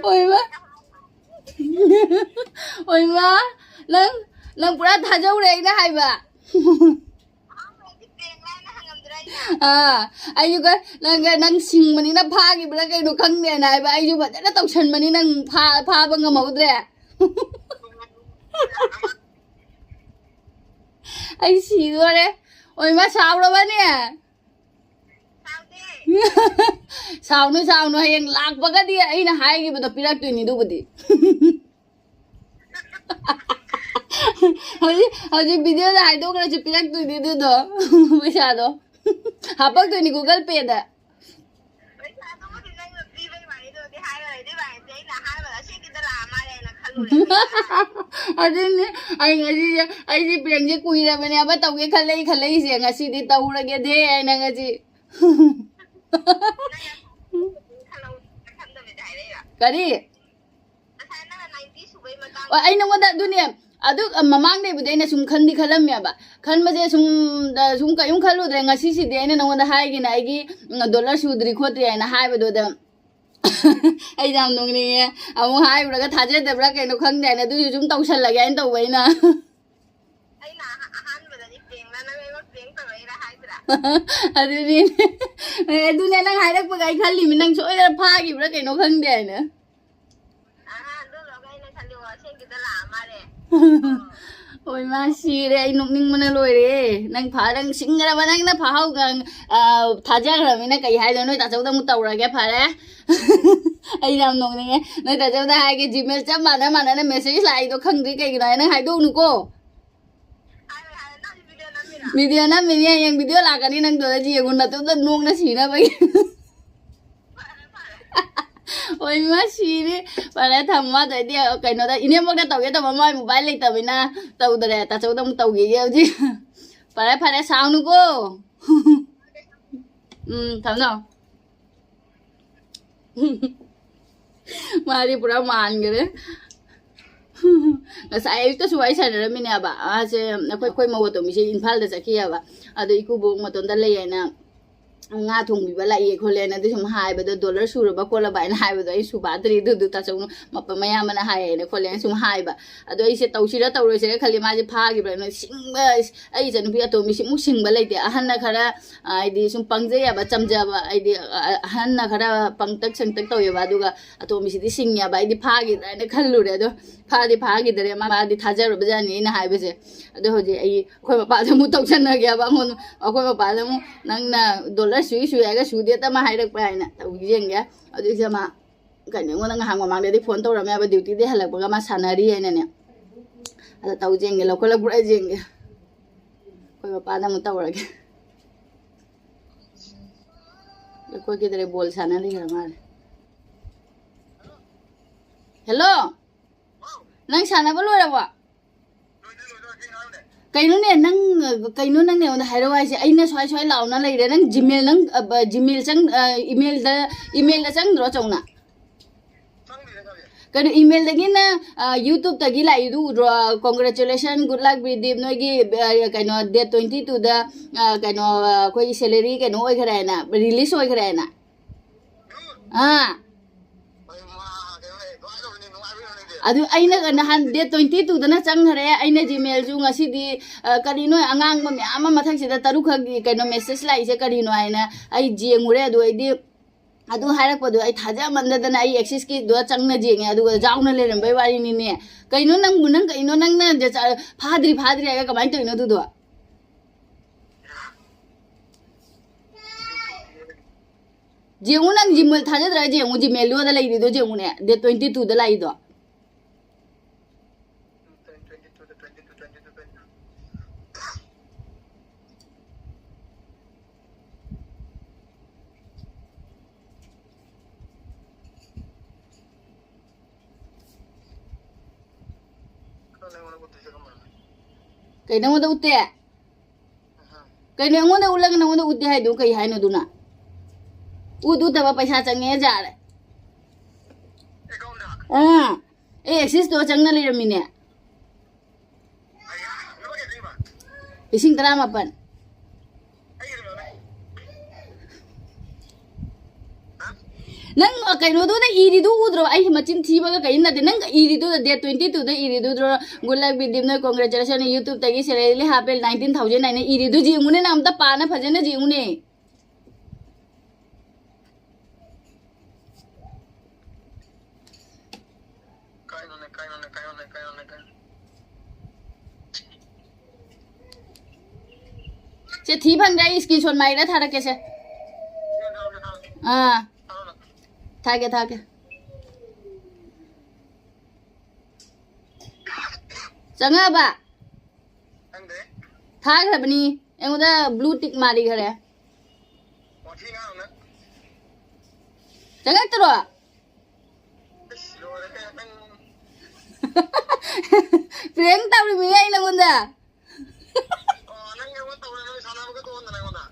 ꯑꯣꯏꯃꯥ, ꯑꯣꯏꯃꯥ, ꯅꯪ, ꯅꯪ ꯄꯨꯔꯥ ꯊꯥꯖꯧꯔꯦ ꯑꯩꯅ ꯍꯥꯏꯕ꯫ ꯑꯥ, ꯑꯩꯁꯨ ꯈꯔ, ꯅꯪ, ꯅꯪ ꯁꯤꯡꯕꯅꯤꯅ ꯐꯥꯈꯤꯕ꯭ꯔꯥ ꯀꯩꯅꯣ ꯈꯪꯗꯦꯅ ꯍꯥꯏꯕ꯫ ꯑꯩꯁꯨ ꯐꯖꯅ ꯇꯧꯁꯟꯕꯅꯤ, ꯅꯪ ꯐꯥ-, ꯐꯥꯕ ꯉꯝꯍꯧꯗ꯭ꯔꯦ꯫ ꯑꯩ ꯁꯤꯗꯣꯔꯦ꯫ ꯑꯣꯏꯃꯥ, ꯁꯥꯎꯔꯕꯅꯦ? ꯁꯥꯎꯅꯨ, ꯁꯥꯎꯅꯨ, ꯍꯌꯦꯡ ꯂꯥꯛꯄꯒꯗꯤ ꯑꯩꯅ ꯍꯥꯏꯈꯤꯕꯗꯣ ꯄꯤꯔꯛꯇꯣꯏꯅꯤ ꯑꯗꯨꯕꯨꯗꯤ꯫ ꯍꯧꯖꯤꯛ, ꯍꯧꯖꯤꯛ video ꯗ ꯍꯥꯏꯗꯣꯛꯈ꯭ꯔꯁꯨ ꯄꯤꯔꯛꯇꯣꯏꯅꯤ ꯑꯗꯨꯗꯣ, ꯄꯩꯁꯥꯗꯣ꯫ ꯍꯥꯄꯛꯇꯣꯏꯅꯤ Google Pay ꯗ꯫ ꯄꯩꯁꯥꯗꯨꯕꯨꯗꯤ ꯅꯪꯅ ꯄꯤꯕꯩ ꯋꯥꯔꯤꯗꯨꯗꯤ ꯍꯥꯏꯔꯣꯏ, ꯑꯗꯨꯏ ꯋꯥꯔꯤꯗꯤ ꯑꯩꯅ ꯑꯍꯥꯟꯕꯗ ꯑꯁꯦꯡꯀꯤꯗ ꯂꯥꯛꯑ ꯃꯥꯜꯂꯦꯅ ꯈꯜꯂꯨꯔꯦ꯫ ꯑꯗꯨꯅꯦ, ꯑꯩ ꯉꯁꯤꯁꯦ, ꯑꯩꯁꯦ prank ꯁꯦ ꯀꯨꯏꯔꯕꯅꯦꯕ ꯇꯧꯒꯦ ꯈꯜꯂꯛꯏ, ꯈꯜꯂꯛꯏꯁꯦ꯫ ꯉꯁꯤꯗꯤ ꯇꯧꯔꯒꯦꯗꯦ ꯍꯥꯏꯅ ꯉꯁꯤ꯫ ꯅꯪ ꯌꯥꯝ ꯈꯜꯍꯧ-, ꯈꯟꯗꯕꯤꯗ ꯍꯥꯏꯔꯛꯏꯔꯣ? ꯀꯔꯤ? ꯉꯁꯥꯏ ꯅꯪꯅ ninety ꯁꯨꯕꯩ ꯃꯇꯥꯡꯗ꯫ ꯑꯣ, ꯑꯩ ꯅꯉꯣꯟꯗ ꯑꯗꯨꯅꯦ, ꯑꯗꯨ ꯃꯃꯥꯡꯗꯩꯕꯨꯗꯤ ꯑꯩꯅ ꯁꯨꯝ ꯈꯟꯗꯤ ꯈꯜꯂꯝꯃꯦꯕ꯫ ꯈꯟꯕꯁꯦ ꯁꯨꯝ, ꯁꯨꯝ ꯀꯩꯝ ꯈꯜꯂꯨꯗ꯭ꯔꯦ꯫ ꯉꯁꯤꯁꯤꯗꯤ ꯑꯩꯅ ꯅꯉꯣꯟꯗ ꯍꯥꯏꯒꯦꯅ, ꯑꯩꯒꯤ ꯗꯣꯂꯔ ꯁꯨꯗ꯭ꯔꯤ ꯈꯣꯠꯇ꯭ꯔꯤ ꯍꯥꯏꯅ ꯍꯥꯏꯕꯗꯨꯗ, ꯑꯩ ꯌꯥꯝ ꯅꯣꯛꯅꯤꯡꯉꯦ꯫ ꯑꯃꯨꯛ ꯍꯥꯏꯔꯨꯔꯒ ꯊꯥꯖꯗꯕ꯭ꯔꯥ ꯀꯩꯅꯣ ꯈꯪꯗꯦ ꯍꯥꯏꯅ, ꯑꯗꯨꯁꯨ ꯁꯨꯝ ꯇꯧꯁꯜꯂꯒꯦ ꯍꯥꯏꯅ ꯇꯧꯕ ꯑꯩꯅ꯫ ꯑꯩꯅ ꯑꯍꯥꯟꯕꯗꯗꯤ ꯄ꯭ꯔꯦꯡꯅ ꯅꯪ ꯑꯩꯉꯣꯟꯗ ꯄ꯭ꯔꯦꯡ ꯇꯧꯔꯛꯏꯔꯥ ꯍꯥꯏꯗ꯭ꯔꯥ? ꯑꯗꯨꯅꯤ꯫ ꯑꯦ, ꯑꯗꯨꯅꯦ ꯅꯪ ꯍꯥꯏꯔꯛꯄꯒ ꯑꯩ ꯈꯜꯂꯤꯃꯤ, ꯅꯪ ꯁꯣꯏꯗꯅ ꯐꯥꯈꯤꯕ꯭ꯔꯥ ꯀꯩꯅꯣ ꯈꯪꯗꯦ ꯍꯥꯏꯅ꯫ ꯑꯍꯥ, ꯑꯗꯨ ꯂꯣꯏꯔꯒ ꯑꯩꯅ ꯈꯜꯂꯤ, ꯑꯣ, ꯑꯁꯦꯡꯀꯤꯗ ꯂꯥꯛꯑ ꯃꯥꯜꯂꯦ꯫ ꯍꯣꯏ, ꯃꯥ ꯁꯤꯔꯦ, ꯑꯩ ꯅꯣꯛꯅꯤꯡꯕꯅ ꯂꯣꯏꯔꯦ꯫ ꯅꯪ ꯐꯥ-, ꯅꯪ ꯁꯤꯡꯈ꯭ꯔꯕ, ꯅꯪꯅ ꯐꯥꯍꯧꯒ-, ꯑ, ꯊꯥꯖꯈ꯭ꯔꯕꯅꯤꯅ ꯀꯩ ꯍꯥꯏꯗꯣꯏꯅꯣ? ꯅꯣꯏ ꯇꯥꯆꯧꯗ ꯑꯃꯨꯛ ꯇꯧꯔꯒꯦ, ꯐꯔꯦ꯫ ꯑꯩ ꯌꯥꯝ ꯅꯣꯛꯅꯤꯡꯉꯦ꯫ ꯅꯣꯏ ꯇꯥꯆꯧꯗ ꯍꯥꯏꯒꯦ, Gmail ꯆꯞ ꯃꯥꯟꯅ ꯃꯥꯟꯅꯅ message ꯂꯥꯛꯏꯗꯣ ꯈꯪꯗ꯭ꯔꯤ ꯀꯩꯒꯤꯅꯣ ꯍꯥꯏ, ꯅꯪ ꯍꯥꯏꯗꯣꯛꯎꯅꯨꯀꯣ꯫ ꯍꯥꯏꯔꯣꯏ, ꯍꯥꯏꯔꯣꯏ, ꯅꯪ video ꯅꯝꯃꯤꯔꯣ? Video ꯅꯝꯃꯤꯅꯦ, ꯍꯌꯦꯡ video ꯂꯥꯛꯀꯅꯤ, ꯅꯪꯗꯣ ꯌꯦꯡꯉꯨ, ꯅꯇꯣꯝꯇ ꯅꯣꯛꯅ ꯁꯤꯅꯕꯒꯤ꯫ ꯐꯔꯦ, ꯐꯔꯦ꯫ ꯑꯣꯏ ꯃꯥ ꯁꯤꯔꯦ꯫ ꯐꯔꯦ, ꯊꯝꯃꯣ꯫ ꯑꯗꯩꯗꯤ ꯀꯩꯅꯣꯗ ꯏꯅꯦꯝꯕꯣꯛꯅ ꯇꯧꯒꯦ ꯇꯧꯕ, ꯃꯥꯏ mobile ꯂꯩꯇꯕꯅꯤꯅ ꯇꯧꯗꯔꯦ꯫ ꯇꯥꯆꯧꯗ ꯑꯃꯨꯛ ꯇꯧꯈꯤꯒꯦ ꯍꯧꯖꯤꯛ꯫ ꯐꯔꯦ, ꯐꯔꯦ, ꯁꯥꯎꯅꯨꯀꯣ꯫ ꯎꯝ, ꯊꯝꯃꯣ, ꯊꯝꯃꯣ꯫ ꯃꯥꯗꯤ ꯄꯨꯔꯥ ꯃꯥꯟꯈꯔꯦ꯫ ꯉꯁꯥꯏ ꯑꯌꯨꯛꯇꯁꯨ ꯋꯥꯔꯤ ꯁꯥꯟꯅꯔꯝꯃꯤꯅꯦꯕ꯫ ꯃꯥꯁꯦ ꯑꯩꯈꯣꯏ, ꯑꯩꯈꯣꯏ ꯃꯧ ꯑꯇꯣꯝꯕꯤꯁꯦ ꯏꯝꯐꯥꯜꯗ ꯆꯠꯈꯤꯑꯕ꯫ ꯑꯗꯣ ꯏꯀꯨꯕꯣꯛ ꯃꯇꯣꯝꯇ ꯂꯩ ꯍꯥꯏꯅ ꯉꯥ ꯊꯣꯡꯕꯤꯕ ꯂꯥꯛꯏ ꯈꯣꯠꯂꯦꯅ ꯑꯗꯨ ꯁꯨꯝ ꯍꯥꯏꯕꯗꯣ, ꯗꯣꯂꯔ ꯁꯨꯔꯕ ꯈꯣꯠꯂꯕ ꯍꯥꯏꯅ ꯍꯥꯏꯕꯗꯣ ꯑꯩ ꯁꯨꯕꯥꯠꯇ꯭ꯔꯤ, ꯑꯗꯨꯗꯨ ꯇꯥꯆꯧꯅ ꯃꯄ-, ꯃꯌꯥꯝꯕꯅ ꯍꯥꯏꯌꯦꯅ ꯈꯣꯠꯂꯦꯅ ꯁꯨꯝ ꯍꯥꯏꯕ꯫ ꯑꯗꯣ ꯑꯩꯁꯦ ꯇꯧꯁꯤꯔ ꯇꯧꯔꯣꯏꯁꯤꯔ ꯈꯜꯂꯤ, ꯃꯥꯁꯦ ꯐꯥꯈꯤꯕ꯭ꯔꯥ ꯁꯤꯡꯕ꯫ ꯑꯩ ꯏꯆꯟꯅꯨꯄꯤ ꯑꯇꯣꯝꯕꯤ ꯁꯤꯃꯨꯛ ꯁꯤꯡꯕ ꯂꯩꯇꯦ꯫ ꯑꯍꯟꯅ ꯈꯔ, ꯍꯥꯏꯗꯤ ꯁꯨꯝ ꯄꯪꯖꯩ ꯍꯥꯏꯕ, ꯆꯝꯖꯕ, ꯍꯥꯏꯗꯤ, ꯑ-, ꯑꯍꯟꯅ ꯈꯔ ꯄꯪꯇꯛ ꯁꯪꯇꯛ ꯇꯧꯋꯦꯕ, ꯑꯗꯨꯒ ꯑꯇꯣꯝꯕꯤꯁꯤꯗꯤ ꯁꯤꯡꯉꯦꯕ꯫ ꯑꯩꯗꯤ ꯐꯥꯈꯤꯗ꯭ꯔꯥ ꯍꯥꯏꯅ ꯈꯜꯂꯨꯔꯦ, ꯑꯗꯣ ꯐꯥꯗꯤ ꯐꯥꯈꯤꯗ꯭ꯔꯦ꯫ ꯃꯥ-, ꯃꯥꯗꯤ ꯊꯥꯖꯔꯨꯕꯖꯥꯠꯅꯤ ꯑꯩꯅ ꯍꯥꯏꯕꯁꯦ꯫ ꯑꯗꯣ ꯍꯧꯖꯤꯛ ꯑꯩ ꯑꯩꯈꯣꯏ ꯃꯄꯥꯗ ꯑꯃꯨꯛ ꯇꯧꯁꯟꯅꯒꯦꯕ꯫ ꯑꯩꯉꯣꯟꯗ, ꯑꯩꯈꯣꯏ ꯃꯄꯥꯗ ꯑꯃꯨꯛ, "ꯅꯪꯅ ꯗꯣꯂꯔ ꯁꯨꯏ ꯁꯨꯏ ꯍꯥꯏꯔꯒ ꯁꯨꯗꯦ, ꯇꯃ ꯍꯥꯏꯔꯛꯄ꯭ꯔꯥ?" ꯍꯥꯏꯅ ꯇꯧ ꯌꯦꯡꯒꯦ꯫ ꯑꯗꯨꯏꯁꯦ ꯃꯥ ꯀꯩꯅꯣ, ꯑꯩꯉꯣꯟꯗ ꯉꯥꯏꯍꯥꯛ ꯃꯃꯥꯡꯗꯗꯤ ꯐꯣꯟ ꯇꯧꯔꯝꯃꯦ ꯍꯥꯏꯕ, ꯗ꯭ꯌꯨꯇꯤꯗꯤ ꯍꯜꯂꯛꯄꯒ ꯃꯥ ꯁꯥꯟꯅꯔꯤ ꯍꯥꯏꯅꯅꯦ꯫ ꯑꯗ ꯇꯧ ꯌꯦꯡꯒꯦ, ꯂꯧꯈꯠꯂꯛꯄ꯭ꯔꯥ ꯌꯦꯡꯒꯦ꯫ ꯑꯩꯈꯣꯏ ꯃꯄꯥꯗ ꯑꯃꯨꯛ ꯇꯧꯔꯒꯦ꯫ ꯂꯧꯈꯠꯈꯤꯗ꯭ꯔꯦ, ꯕꯣꯜ ꯁꯥꯟꯅ ꯂꯩꯈ꯭ꯔ ꯃꯥꯜꯂꯦ꯫ ꯍꯦꯜꯂꯣ, ꯅꯪ ꯁꯥꯟꯅꯕ ꯂꯣꯏꯔꯕꯣ? ꯀꯩꯅꯣꯅꯦ, ꯅꯪ, ꯀꯩꯅꯣ ꯅꯪꯅ ꯑꯩꯉꯣꯟꯗ ꯍꯥꯏꯔꯛꯑꯣ ꯍꯥꯏꯁꯦ? ꯑꯩꯅ ꯁ꯭ꯋꯥꯏ ꯁ꯭ꯋꯥꯏ ꯂꯥꯎꯅ ꯂꯩꯔꯦ꯫ ꯅꯪ Gmail, ꯅꯪ, ꯑ, ꯕ-, Gmail ꯆꯪ-, ꯑ, emailꯗ, emailꯗ ꯆꯪꯗ꯭ꯔꯣ, ꯆꯧꯅ? ꯀꯩꯅꯣ, email ꯗꯒꯤꯅ, ꯑ, YouTube ꯇꯒꯤ ꯂꯥꯛꯏꯗꯨ ꯎꯗ꯭ꯔꯣ? "Congratulation, good luck, ꯕꯤꯗꯤꯞ, ꯅꯣꯏꯒꯤ, ꯑ, ꯀꯩꯅꯣ, date twenty two ꯗ, ꯑ, ꯀꯩꯅꯣ, ꯑ, ꯑꯩꯈꯣꯏꯒꯤ salary ꯀꯩꯅꯣ ꯑꯣꯏꯈ꯭ꯔꯦ" ꯍꯥꯏꯅ, "release ꯑꯣꯏꯈ꯭ꯔꯦ" ꯍꯥꯏꯅ꯫ ꯑꯥ꯫ ꯑꯗꯨ ꯑꯩꯅ ꯅꯍꯥꯟ date twenty two ꯗꯅ ꯆꯪꯈ꯭ꯔꯦ꯫ ꯑꯩꯅ Gmail ꯁꯨ ꯉꯁꯤꯗꯤ, ꯑ, ꯀꯔꯤꯅꯣ, ꯑꯉꯥꯡꯕ ꯃꯌꯥꯝ ꯑꯃ ꯃꯊꯛꯁꯤꯗ ꯇꯔꯨꯛꯈꯛ ꯀꯩꯅꯣ message ꯂꯥꯛꯏꯁꯦ ꯀꯔꯤꯅꯣ ꯍꯥꯏꯅ ꯑꯩ ꯌꯦꯡꯉꯨꯔꯦ꯫ ꯑꯗꯨ ꯑꯩꯗꯤ ꯑꯗꯨ ꯍꯥꯏꯔꯛꯄꯗꯣ ꯑꯩ ꯊꯥꯖꯃꯟꯗꯗꯅ ꯑꯩ Axis ꯀꯤꯗꯣ ꯆꯪꯅ ꯌꯦꯡꯉꯦ, ꯑꯗꯨꯒ ꯌꯥꯎꯅ ꯂꯩꯔꯝꯕꯩ ꯋꯥꯔꯤꯅꯤꯅꯦ꯫ ꯀꯩꯅꯣ ꯅꯪꯕꯨ, ꯅꯪ ꯀꯩꯅꯣ, ꯅꯪꯅ ꯖ-, ꯆ-, ꯐꯥꯗ꯭ꯔꯤ ꯐꯥꯗ꯭ꯔꯤ ꯍꯥꯏꯔꯒ ꯀꯃꯥꯏꯅ ꯇꯧꯔꯤꯅꯣ ꯑꯗꯨꯗꯣ? ꯌꯦꯡꯉꯨ, ꯅꯪ Gmail ꯊꯥꯖꯗ꯭ꯔꯥ? ꯌꯦꯡꯉꯨ, Gmail ꯂꯣꯗ ꯂꯩꯔꯤꯗꯣ ꯌꯦꯡꯉꯨꯅꯦ, date twenty two ꯗ ꯂꯥꯛꯏꯗꯣ꯫ ꯀꯩ, ꯅꯪꯉꯣꯟꯗ ꯎꯠꯇꯦ? ꯀꯩꯅꯣ, ꯑꯩꯉꯣꯟꯗ ꯎꯠꯂꯒ ꯅꯪꯉꯣꯟꯗ ꯎꯠꯇꯦ ꯍꯥꯏꯗꯨ ꯀꯩ ꯍꯥꯏꯅꯣ ꯑꯗꯨꯅ? ꯎꯠ ꯎꯠꯇꯕ ꯄꯩꯁꯥ ꯆꯪꯉꯦ ꯌꯥꯔꯦ꯫ ꯑꯥ, ꯑꯦ, Axis ꯇꯣ ꯆꯪꯅ ꯂꯩꯔꯝꯃꯤꯅꯦ꯫ ꯂꯤꯁꯤꯡ ꯇꯔꯥꯃꯥꯄꯟ꯫ ꯅꯪ ꯀꯩꯅꯣꯗꯨꯗ ꯏꯔꯤꯗꯨ ꯎꯗ꯭ꯔꯣ? ꯑꯩ ꯃꯆꯤꯟ ꯊꯤꯕꯒ ꯀꯔꯤꯝ ꯅꯠꯇꯦ꯫ ꯅꯪ ꯏꯔꯤꯗꯨꯗ, date twenty two ꯗ ꯏꯔꯤꯗꯨꯗ꯭ꯔꯣ? "Good luck, ꯕꯤꯗꯤꯞ, ꯅꯣꯏ congratulation, YouTube ꯇꯒꯤ salary ꯍꯥꯞꯄꯦ, nineteen thousand" ꯍꯥꯏꯅ ꯏꯔꯤꯗꯨ ꯌꯦꯡꯉꯨꯅꯦ, ꯅꯪ ꯑꯝꯇ ꯄꯥꯅ ꯐꯖꯅ ꯌꯦꯡꯉꯨꯅꯦ꯫ ꯀꯥꯏꯅꯣꯅꯦ, ꯀꯥꯏꯅꯣꯅꯦ, ꯀꯥꯏꯅꯣꯅꯦ, ꯀꯥꯏꯅꯣꯅꯦ, ꯀꯥꯏꯅꯣꯅꯦ꯫ ꯁꯦ, ꯊꯤ ꯐꯪꯗ꯭ꯔꯦ, ꯑꯩ screenshot ꯃꯥꯏꯔ ꯊꯥꯔꯛꯀꯦꯁꯦ꯫ ꯑꯥ, ꯊꯥꯒꯦ, ꯊꯥꯒꯦ꯫ ꯆꯪꯉꯛꯑꯕ? ꯈꯪꯗꯦ꯫ ꯊꯥꯈ꯭ꯔꯕꯅꯤ꯫ ꯑꯩꯉꯣꯟꯗ blue tick ꯃꯥꯔꯤꯈꯔꯦ꯫ ꯋꯥꯊꯤ ꯉꯥꯡꯅꯨ꯫ ꯆꯪꯉꯛꯇ꯭ꯔꯣ? ꯏꯁ, ꯂꯣꯏꯔꯦꯍꯦ, ꯅꯪ꯫ Prank ꯇꯧꯔꯤꯃꯤ ꯑꯩ ꯅꯉꯣꯟꯗ꯫ ꯑꯣ, ꯅꯪ ꯑꯩꯉꯣꯟꯗ ꯇꯧꯔꯦ, ꯅꯪ ꯁꯥꯟꯅꯕꯒ ꯇꯣꯛꯍꯟꯗꯅ ꯑꯩꯉꯣꯟꯗ꯫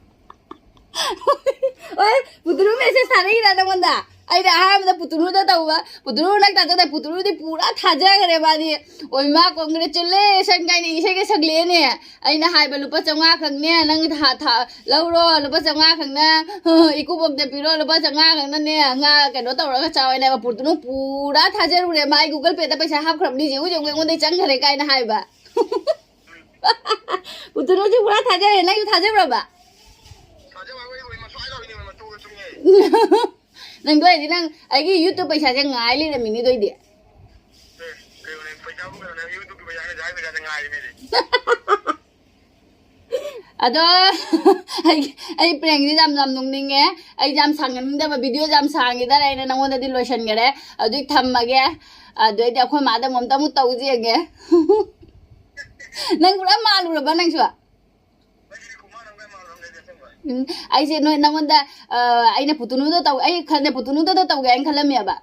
ꯑꯣꯏ, ꯕꯨꯗꯨꯔꯨ message ꯊꯥꯔꯛꯏꯔꯥ ꯅꯉꯣꯟꯗ? ꯑꯩꯅ ꯑꯍꯥꯟꯕꯗ ꯄꯨꯇꯨꯅꯨꯗ ꯇꯧꯕ, ꯄꯨꯇꯨꯅꯨ ꯅꯪ ꯇꯥꯖꯗꯦ, ꯄꯨꯇꯨꯅꯨꯗꯤ ꯄꯨꯔꯥ ꯊꯥꯖꯈ꯭ꯔꯦ ꯃꯥꯗꯤ꯫ "ꯑꯣꯏꯃꯥ, congratulation" ꯀꯥꯏꯅ ꯏꯁꯩꯒ ꯁꯛꯂꯛꯑꯦꯅꯦ꯫ ꯑꯩꯅ ꯍꯥꯏꯕ, "ꯂꯨꯄꯥ ꯆꯥꯝꯃꯉꯥ ꯈꯛꯅꯦ, ꯅꯪ ꯊꯥ, ꯊꯥ, ꯂꯧꯔꯣ, ꯂꯨꯄꯥ ꯆꯥꯝꯃꯉꯥ ꯈꯛꯅ, ꯏꯀꯨꯕꯣꯛꯇ ꯄꯤꯔꯣ, ꯂꯨꯄꯥ ꯆꯥꯝꯃꯉꯥ ꯈꯛꯅꯅꯦ, ꯉꯥ ꯀꯩꯅꯣ ꯇꯧꯔꯒ ꯆꯥꯎ" ꯍꯥꯏꯅꯦꯕ꯫ ꯄꯨꯇꯨꯅꯨ ꯄꯨꯔꯥ ꯊꯥꯖꯔꯨꯔꯦ꯫ ꯃꯥ ꯑꯩ Google Pay ꯗ ꯄꯩꯁꯥ ꯍꯥꯞꯈ꯭ꯔꯕꯅꯤ, ꯌꯦꯡꯉꯨ, ꯌꯦꯡꯉꯨ, ꯑꯩꯉꯣꯟꯗꯩ ꯆꯪꯈ꯭ꯔꯦ ꯀꯥꯏꯅ ꯍꯥꯏꯕ꯫ ꯄꯨꯇꯨꯅꯨꯁꯨ ꯄꯨꯔꯥ ꯊꯥꯖꯔꯦ, ꯅꯪꯁꯨ ꯊꯥꯖꯕ꯭ꯔꯕ? ꯊꯥꯖꯕ ꯍꯥꯏꯕꯨ ꯑꯩ ꯃꯁ꯭ꯋꯥꯏꯗ ꯑꯣꯏꯅ ꯃꯇꯨꯒ ꯆꯨꯝꯉꯦ꯫ ꯅꯪꯗꯣ ꯑꯩꯗꯤ ꯅꯪ ꯑꯩꯒꯤ YouTube ꯄꯩꯁꯥꯁꯦ ꯉꯥꯏ ꯂꯩꯔꯝꯃꯤꯅꯤ ꯑꯗꯨ ꯑꯩꯗꯤ꯫ ꯑꯦ, ꯀꯩꯅꯣꯅꯦ, ꯄꯩꯁꯥꯕꯨ ꯀꯩꯅꯣꯅꯦ, YouTube ꯀꯤ ꯄꯩꯁꯥꯅꯦ, ꯖꯥꯏ ꯄꯩꯁꯥꯅꯦ ꯉꯥꯏꯔꯤꯃꯤꯅꯦ꯫ ꯑꯗꯣ ꯑꯩ, ꯑꯩ prank ꯁꯦ ꯌꯥꯝ, ꯌꯥꯝ ꯅꯣꯛꯅꯤꯡꯉꯦ꯫ ꯑꯩ ꯌꯥꯝ ꯁꯥꯡꯍꯟꯅꯤꯡꯗꯕ, video ꯁꯦ ꯌꯥꯝ ꯁꯥꯡꯈꯤꯗꯔꯦ, ꯑꯩꯅ ꯅꯪꯉꯣꯟꯗꯗꯤ ꯂꯣꯏꯁꯟꯈꯔꯦ꯫ ꯑꯗꯨꯗꯤ ꯊꯝꯃꯒꯦ꯫ ꯑꯗꯨ ꯑꯩꯗꯤ ꯑꯩꯈꯣꯏ ꯃꯥꯗ ꯑꯃꯨꯛ ꯑꯝꯇ ꯑꯃꯨꯛ ꯇꯧ ꯌꯦꯡꯒꯦ꯫ ꯅꯪ ꯄꯨꯔꯥ ꯃꯥꯜꯂꯨꯔꯕ ꯅꯪꯁꯨ? ꯎꯝ, ꯑꯩꯁꯦ ꯅꯣꯏ ꯅꯪꯉꯣꯟꯗ, ꯑ, ꯑꯩꯅ ꯄꯨꯇꯨꯅꯨꯗ ꯇꯧ-, ꯑꯩ ꯈꯟꯗꯦ, ꯄꯨꯇꯨꯅꯨꯗ ꯇꯧꯒꯦ ꯍꯥꯏꯅ ꯈꯜꯂꯝꯃꯦꯕ꯫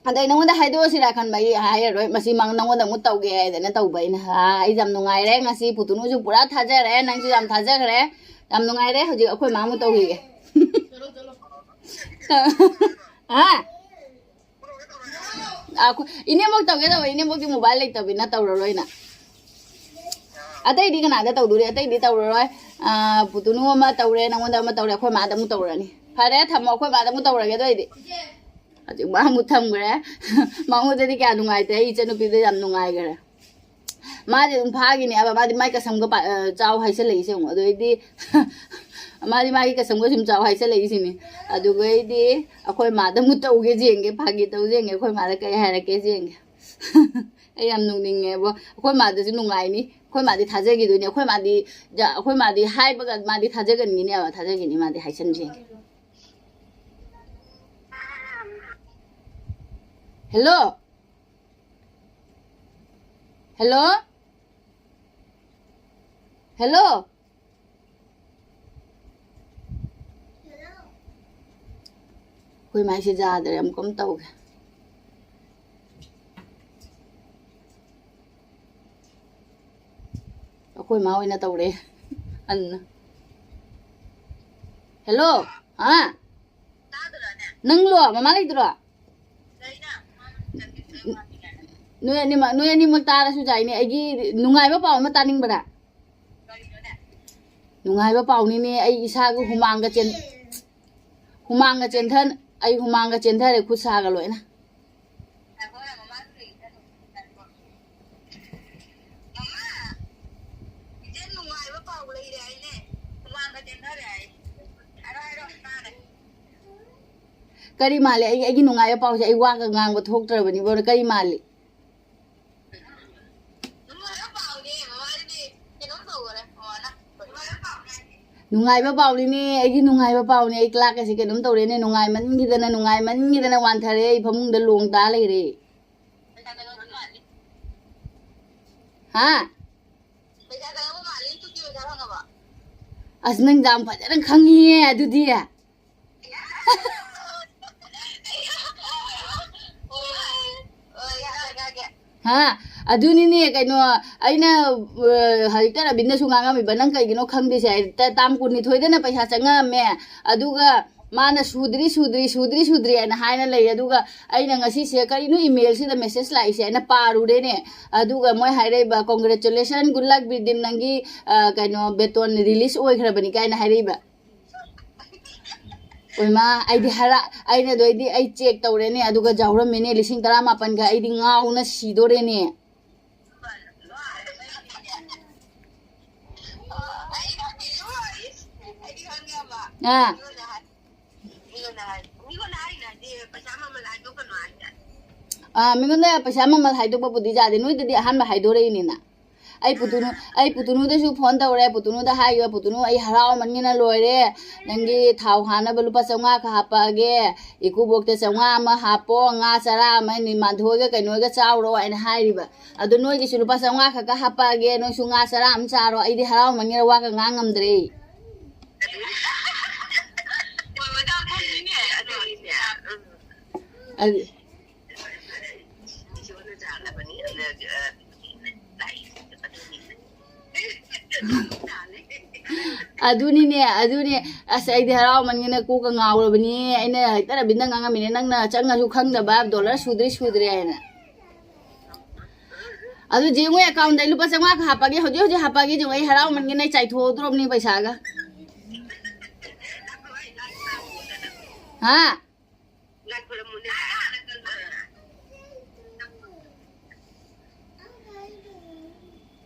ꯑꯗꯩ ꯅꯪꯉꯣꯟꯗ ꯍꯥꯏꯗꯣꯛꯑꯁꯤꯔꯥ ꯈꯟꯕ, ꯑꯩ ꯍꯥꯏꯔꯔꯣꯏ, ꯃꯁꯤ ꯃꯥꯡ-, ꯅꯪꯉꯣꯟꯗ ꯑꯃꯨꯛ ꯇꯧꯒꯦ ꯍꯥꯏꯗꯅ ꯇꯧꯕ ꯑꯩꯅ꯫ ꯑ, ꯑꯩ ꯌꯥꯝ ꯅꯨꯡꯉꯥꯏꯔꯦ ꯉꯁꯤ, ꯄꯨꯇꯨꯅꯨꯁꯨ ꯄꯨꯔꯥ ꯊꯥꯖꯔꯦ, ꯅꯪꯁꯨ ꯌꯥꯝ ꯊꯥꯖꯈ꯭ꯔꯦ꯫ ꯌꯥꯝ ꯅꯨꯡꯉꯥꯏꯔꯦ, ꯍꯧꯖꯤꯛ ꯑꯩꯈꯣꯏ ꯃꯥ ꯑꯃꯨꯛ ꯇꯧꯈꯤꯒꯦ꯫ ꯍꯥ? ꯑꯩꯈꯣꯏ ꯏꯅꯦꯝꯕꯣꯛ ꯇꯧꯒꯦ ꯇꯧꯕ, ꯏꯅꯦꯝꯕꯣꯛꯇꯤ mobile ꯂꯩꯇꯕꯅꯤꯅ ꯇꯧꯔꯔꯣꯏꯅ꯫ ꯑꯇꯩꯗꯤ ꯀꯅꯥꯗ ꯇꯧꯗꯣꯔꯤ? ꯑꯇꯩꯗꯤ ꯇꯧꯔꯔꯣꯏ꯫ ꯑꯥ, ꯄꯨꯇꯨꯅꯨ ꯑꯃ ꯇꯧꯔꯦ, ꯅꯪꯉꯣꯟꯗ ꯑꯃ ꯇꯧꯔꯦ, ꯑꯩꯈꯣꯏ ꯃꯥꯗ ꯑꯃꯨꯛ ꯇꯧꯔꯅꯤ꯫ ꯐꯔꯦ, ꯊꯝꯃꯣ, ꯑꯩꯈꯣꯏ ꯃꯥꯗ ꯑꯃꯨꯛ ꯇꯧꯔꯒꯦ ꯑꯗꯨ ꯑꯣꯏꯗꯤ꯫ ꯍꯧꯖꯤꯛ ꯃꯥ ꯑꯃꯨꯛ ꯊꯝꯈ꯭ꯔꯦ꯫ ꯃꯉꯣꯟꯗꯗꯤ ꯀꯌꯥ ꯅꯨꯡꯉꯥꯏꯇꯦ, ꯑꯩ ꯏꯆꯟꯅꯨꯄꯤꯗꯣ ꯌꯥꯝ ꯅꯨꯡꯉꯥꯏꯈꯔꯦ꯫ ꯃꯥꯗꯤ ꯑꯗꯨꯝ ꯐꯥꯈꯤꯅꯦꯕ, ꯃꯥꯗꯤ ꯃꯥꯏ ꯀꯁꯝꯒ ꯄꯥ-, ꯑ, ꯆꯥꯎ ꯍꯥꯏꯁꯜꯂꯛꯏꯁꯦ ꯌꯦꯡꯉꯣ꯫ ꯑꯗꯨ ꯑꯩꯗꯤ ꯃꯥꯗꯤ ꯃꯥꯒꯤ ꯀꯁꯝꯒ ꯁꯨꯝ ꯆꯥꯎ ꯍꯥꯏꯁꯜꯂꯛꯏꯁꯤꯅꯤ꯫ ꯑꯗꯨꯒꯩꯗꯤ ꯑꯩꯈꯣꯏ ꯃꯥꯗ ꯑꯃꯨꯛ ꯇꯧꯒꯦ ꯌꯦꯡꯒꯦ, ꯐꯥꯒꯤ ꯇꯧ ꯌꯦꯡꯒꯦ, ꯑꯩꯈꯣꯏ ꯃꯥꯗ ꯀꯩ ꯍꯥꯏꯔꯛꯀꯦ ꯌꯦꯡꯒꯦ꯫ ꯑꯩ ꯌꯥꯝ ꯅꯣꯛꯅꯤꯡꯉꯦꯕꯣ꯫ ꯑꯩꯈꯣꯏ ꯃꯥꯗꯁꯨ ꯅꯨꯡꯉꯥꯏꯅꯤ, ꯑꯩꯈꯣꯏ ꯃꯥꯗꯤ ꯊꯥꯖꯈꯤꯗꯣꯏꯅꯤ, ꯑꯩꯈꯣꯏ ꯃꯥꯗꯤ, ꯑꯩꯈꯣꯏ ꯃꯥꯗꯤ ꯍꯥꯏꯕꯒ ꯃꯥꯗꯤ ꯊꯥꯖꯒꯟꯒꯤꯅꯦꯕ, ꯊꯥꯖꯒꯤꯅꯤ ꯃꯥꯗꯤ, ꯍꯥꯏꯁꯟꯁꯦ꯫ Hello? Hello? Hello? ꯑꯩꯈꯣꯏ ꯃꯥꯏꯁꯦ ꯌꯥꯗ꯭ꯔꯦ, ꯑꯃꯨꯛꯀ ꯑꯃꯨꯛ ꯇꯧꯒꯦ꯫ ꯑꯩꯈꯣꯏ ꯃꯥ ꯑꯣꯏꯅ ꯇꯧꯔꯦ꯫ ꯍꯟꯅ꯫ Hello? ꯍꯥ? ꯇꯥꯗ꯭ꯔꯅꯦ? ꯅꯪꯂꯣ? ꯃꯃꯥ ꯂꯩꯇ꯭ꯔꯣ? ꯅꯣꯏ ꯑꯅꯤꯃꯛ, ꯅꯣꯏ ꯑꯅꯤꯃꯛ ꯇꯥꯔꯁꯨ ꯌꯥꯏꯅꯦ꯫ ꯑꯩꯒꯤ ꯅꯨꯡꯉꯥꯏꯕ ꯄꯥꯎ ꯑꯃ ꯇꯥꯅꯤꯡꯕꯗ꯫ ꯅꯨꯡꯉꯥꯏꯕ ꯄꯥꯎꯅꯤꯅꯦ꯫ ꯑꯩ ꯏꯁꯥꯒ ꯍꯨꯃꯥꯡꯒ ꯆꯦꯟ-, ꯍꯨꯃꯥꯡꯒ ꯆꯦꯟꯊ-, ꯑꯩ ꯍꯨꯃꯥꯡꯒ ꯆꯦꯟꯊꯔꯦ, ꯈꯨꯠ ꯁꯥꯒ ꯂꯣꯏꯅ꯫ ꯀꯔꯤ ꯃꯥꯜꯂꯤ? ꯑꯩ, ꯑꯩꯒꯤ ꯅꯨꯡꯉꯥꯏꯕ ꯄꯥꯎꯁꯦ ꯑꯩ ꯋꯥꯒ ꯉꯥꯡꯕ ꯊꯣꯛꯇ꯭ꯔꯕꯅꯤꯕꯣ꯫ ꯀꯔꯤ ꯃꯥꯜꯂꯤ? ꯅꯨꯡꯉꯥꯏꯕ ꯄꯥꯎꯅꯤꯅꯦ, ꯑꯩꯒꯤ ꯅꯨꯡꯉꯥꯏꯕ ꯄꯥꯎꯅꯦ꯫ ꯑꯩ ꯀ꯭ꯂꯥꯛꯀꯁꯦ ꯀꯩꯅꯣꯝ ꯇꯧꯔꯦꯅꯦ, ꯅꯨꯡꯉꯥꯏꯃꯟꯈꯤꯗꯅ, ꯅꯨꯡꯉꯥꯏꯃꯟꯈꯤꯗꯅ ꯋꯥꯟꯊꯔꯦ꯫ ꯑꯩ ꯐꯃꯨꯡꯗ ꯂꯣꯡ ꯇꯥ ꯂꯩꯔꯦ꯫ ꯍꯥ? ꯑꯁ, ꯅꯪ ꯌꯥꯝ ꯐꯖꯅ ꯈꯪꯉꯤꯍꯦ ꯑꯗꯨꯗꯤ꯫ ꯍꯥ? ꯑꯗꯨꯅꯤꯅꯦ ꯀꯩꯅꯣ, ꯑꯩꯅ, ꯑ, ꯍꯧꯖꯤꯛꯇ ꯔꯕꯤꯟꯗꯁꯨ ꯉꯥꯡꯉꯝꯃꯤꯕ, ꯅꯪ ꯀꯩꯒꯤꯅꯣ ꯈꯪꯗ꯭ꯔꯤꯁꯦ? ꯍꯥꯏꯗꯤ ꯇ-, ꯇꯥꯡ ꯀꯨꯟꯅꯤꯊꯣꯏꯗꯅ ꯄꯩꯁꯥ ꯆꯪꯉꯛꯑꯝꯃꯦ, ꯑꯗꯨꯒ ꯃꯥꯅ ꯁꯨꯗ꯭ꯔꯤ, ꯁꯨꯗ꯭ꯔꯤ, ꯁꯨꯗ꯭ꯔꯤ, ꯁꯨꯗ꯭ꯔꯤ ꯍꯥꯏꯅ ꯍꯥꯏꯅ ꯂꯩ꯫ ꯑꯗꯨꯒ ꯑꯩꯅ ꯉꯁꯤꯁꯦ ꯀꯔꯤꯅꯣ ꯏꯃꯦꯜꯁꯤꯗ ꯃꯦꯁꯦꯖ ꯂꯥꯛꯏꯁꯦ ꯍꯥꯏꯅ ꯄꯥꯔꯨꯔꯦꯅꯦ꯫ ꯑꯗꯨꯒ ꯃꯣꯏ ꯍꯥꯏꯔꯛꯏꯕ, "Congratulation, good luck, ꯕꯤꯔꯗꯤꯝ, ꯅꯪꯒꯤ, ꯑ, ꯀꯩꯅꯣ, ꯕꯦꯇꯣꯟ ꯔꯤꯂꯤꯁ ꯑꯣꯏꯈ꯭ꯔꯕꯅꯤ" ꯀꯥꯏꯅ ꯍꯥꯏꯔꯛꯏꯕ꯫ ꯑꯣꯏꯃꯥ, ꯑꯩꯗꯤ ꯍꯥꯏꯔ-, ꯑꯩꯅ ꯑꯗꯨ ꯑꯩꯗꯤ ꯑꯩ ꯆꯦꯛ ꯇꯧꯔꯦꯅꯦ, ꯑꯗꯨꯒ ꯌꯥꯎꯔꯝꯃꯦꯅꯦ, ꯂꯤꯁꯤꯡ ꯇꯔꯥꯃꯥꯄꯟꯒ꯫ ꯑꯩꯗꯤ ꯉꯥꯎꯅ ꯁꯤꯗꯣꯔꯦꯅꯦ꯫ ꯑꯥ꯫ ꯑꯥ, ꯃꯤꯉꯣꯟꯗ ꯄꯩꯁꯥ ꯃꯃꯜ ꯍꯥꯏꯗꯣꯛꯄꯗꯤ ꯌꯥꯗꯦ, ꯅꯣꯏꯗꯗꯤ ꯑꯍꯥꯟꯕ ꯍꯥꯏꯗꯣꯔꯛꯏꯅꯤꯅ꯫ ꯑꯩ ꯄꯨꯇꯨꯅꯨ-, ꯑꯩ ꯄꯨꯇꯨꯅꯨꯗꯁꯨ ꯐꯣꯟ ꯇꯧꯔꯦ, ꯄꯨꯇꯨꯅꯨꯗ ꯍꯥꯏꯌꯣ, "ꯄꯨꯇꯨꯅꯨ, ꯑꯩ ꯍꯔꯥꯎꯃꯟꯒꯤꯅ ꯂꯣꯏꯔꯦ, ꯅꯪꯒꯤ ꯊꯥꯎ ꯍꯥꯟꯅꯕ ꯂꯨꯄꯥ ꯆꯥꯝꯃꯉꯥ ꯈꯛ ꯍꯥꯞꯄꯛꯑꯒꯦ, ꯏꯀꯨꯕꯣꯛꯇ ꯆꯥꯝꯃꯉꯥ ꯑꯃ ꯍꯥꯞꯄꯣ, ꯉꯥ ꯆꯔꯥ ꯑꯃ ꯅꯤꯃꯥꯟꯊꯣꯏꯒ ꯀꯩꯅꯣꯒ ꯆꯥꯎꯔꯣ" ꯍꯥꯏꯅ ꯍꯥꯏꯔꯤꯕ꯫ ꯑꯗꯣ ꯅꯣꯏꯒꯤꯁꯨ ꯂꯨꯄꯥ ꯆꯥꯝꯃꯉꯥ ꯈꯛꯀ ꯍꯥꯞꯄꯛꯑꯒꯦ, ꯅꯣꯏꯁꯨ ꯉꯥ ꯆꯔꯥ ꯑꯃ ꯆꯥꯔꯣ, ꯑꯩꯗꯤ ꯍꯔꯥꯎꯃꯟꯒꯤꯅ ꯋꯥꯒ ꯉꯥꯡ ꯉꯝꯗ꯭ꯔꯦ꯫ ꯑꯗꯨ ꯑꯗꯨꯅꯤꯅꯦ, ꯑꯗꯨꯅꯦ꯫ ꯑꯁ, ꯑꯩꯗꯤ ꯍꯔꯥꯎꯃꯟꯒꯤꯅ ꯀꯣꯛꯀ ꯉꯥꯎꯔꯕꯅꯤ꯫ ꯑꯩꯅ ꯍꯦꯛꯇ ꯔꯕꯤꯟꯗ ꯉꯥꯡꯉꯝꯃꯤꯅꯦ, "ꯅꯪꯅ ꯆꯪꯉꯁꯨ ꯈꯪꯗꯕ, ꯗꯣꯂꯔ ꯁꯨꯗ꯭ꯔꯤ ꯁꯨꯗ꯭ꯔꯤ" ꯍꯥꯏꯅ꯫ ꯑꯗꯨ ꯖꯦꯡꯉꯣ, ꯑꯦꯀꯥꯎꯟꯗ ꯑꯩ ꯂꯨꯄꯥ ꯆꯥꯝꯃꯉꯥ ꯈꯛ ꯍꯥꯞꯄꯛꯑꯒꯦ, ꯍꯧꯖꯤꯛ ꯍꯧꯖꯤꯛ ꯍꯥꯞꯄꯛꯑꯒꯦ꯫ ꯖꯦꯡꯉꯣ, ꯑꯩ ꯍꯔꯥꯎꯃꯟꯒꯤꯅ ꯑꯩ ꯆꯥꯏꯊꯣꯛꯍꯧꯗ꯭ꯔꯕꯅꯤ ꯄꯩꯁꯥꯒ꯫ ꯍꯥ?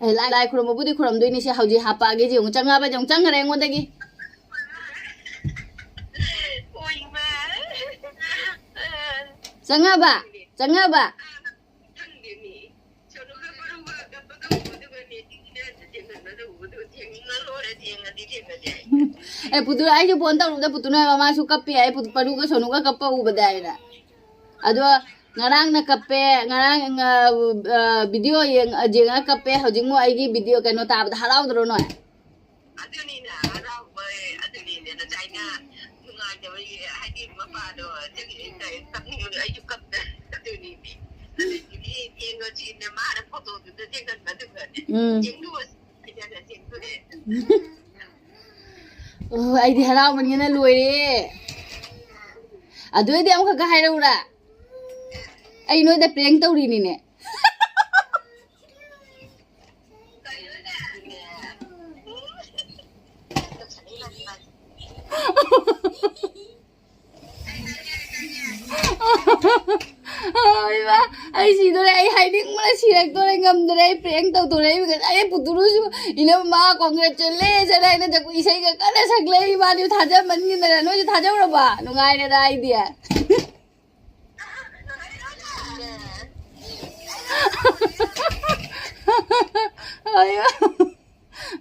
ꯑꯦ, ꯂꯥꯏ, ꯂꯥꯏ ꯈꯨꯔꯨꯝꯕꯕꯨꯗꯤ ꯈꯨꯔꯨꯝꯗꯣꯏꯅꯤ꯫ ꯁꯦ, ꯍꯧꯖꯤꯛ ꯍꯥꯄꯛꯑꯒꯦ꯫ ꯁꯦ, ꯑꯃꯨꯛ ꯆꯪꯉꯛꯑꯕ, ꯑꯃꯨꯛ ꯆꯪꯈ꯭ꯔꯦ ꯑꯩꯉꯣꯟꯗꯒꯤ꯫ ꯆꯪꯉꯛꯑꯕ? ꯆꯪꯉꯛꯑꯕ? ꯑꯦ, ꯄꯨꯇꯨ, ꯑꯩꯁꯨ ꯐꯣꯟ ꯇꯧꯔꯨꯕꯗ ꯄꯨꯇꯨꯅ ꯍꯥꯏꯕ, ꯃꯥꯁꯨ ꯀꯞꯄꯤ ꯍꯥꯏ, ꯄꯨ-, ꯄꯔꯨꯒ ꯁꯣꯅꯨꯒ ꯀꯞꯄ ꯎꯕꯗ ꯍꯥꯏꯅ꯫ ꯑꯗꯣ ꯉꯔꯥꯡꯅ ꯀꯞꯄꯦ, ꯉꯔꯥꯡ, ꯑ, ꯑ, ꯚꯤꯗꯤꯑꯣ ꯌꯦꯡ-, ꯌꯦꯡꯉꯒ ꯀꯞꯄꯦ꯫ ꯍꯧꯖꯤꯛ ꯑꯃꯨꯛ ꯑꯩꯒꯤ ꯚꯤꯗꯤꯑꯣ ꯀꯩꯅꯣ ꯇꯥꯕꯗ ꯍꯔꯥꯎꯗ꯭ꯔꯣ ꯅꯣꯏ? ꯑꯗꯨꯅꯤꯅ ꯍꯔꯥꯎꯕ, ꯑꯗꯨꯅꯤꯅ ꯅꯆꯥꯏꯅ ꯅꯨꯡꯉꯥꯏꯇꯕ, ꯍꯥꯏꯗꯤ ꯃꯄꯥꯗꯣ ꯑꯗꯨꯒꯤ ꯀꯞꯅꯤꯡꯕꯗꯣ ꯑꯩꯁꯨ ꯀꯞꯇ-, ꯑꯗꯨꯅꯤꯅꯦ꯫ ꯑꯗꯒꯤꯗꯤ ꯌꯦꯡꯉꯣ ꯁꯤꯅꯦ ꯃꯥꯅ ꯐꯣꯇꯣꯗꯨꯗ ꯊꯦꯡꯒꯟꯕꯗꯨꯒꯅꯦ꯫ ꯎꯝ꯫ ꯆꯦꯡꯗꯨ ꯑꯣ, ꯑꯩꯗꯤ ꯍꯔꯥꯎꯃꯟꯒꯤꯅ ꯂꯣꯏꯔꯦ꯫ ꯑꯗꯨ ꯑꯣꯏꯗꯤ ꯑꯃꯈꯛꯀ ꯍꯥꯏꯔꯛꯎꯔꯥ? ꯑꯩ ꯅꯣꯏꯗ prank ꯇꯧꯔꯤꯅꯤꯅꯦ꯫ ꯍꯣꯏꯕ, ꯑꯩ ꯁꯤꯗꯣꯔꯦ, ꯑꯩ ꯍꯥꯏꯅꯤꯡꯕꯅ ꯁꯤꯔꯛꯇꯣꯔꯦ, ꯉꯝꯗꯔꯦ, ꯑꯩ prank ꯇꯧꯗꯣꯔꯦ꯫ ꯑꯩ ꯉꯁꯥꯏ ꯄꯨꯇꯨꯔꯨꯁꯨ ꯏꯅꯝꯃ congratulation ꯍꯥꯏꯅ ꯖꯒꯣꯏ ꯏꯁꯩꯒ ꯀꯟꯅ ꯁꯛꯂꯛꯑꯦ꯫ ꯏꯕꯥꯅꯤ ꯊꯥꯖꯃꯟꯈꯤꯗꯅ꯫ ꯅꯣꯏꯁꯨ ꯊꯥꯖꯧꯔꯕ? ꯅꯨꯡꯉꯥꯏꯔꯦꯗ ꯑꯩꯗꯤ꯫ ꯍꯣꯏꯕ꯫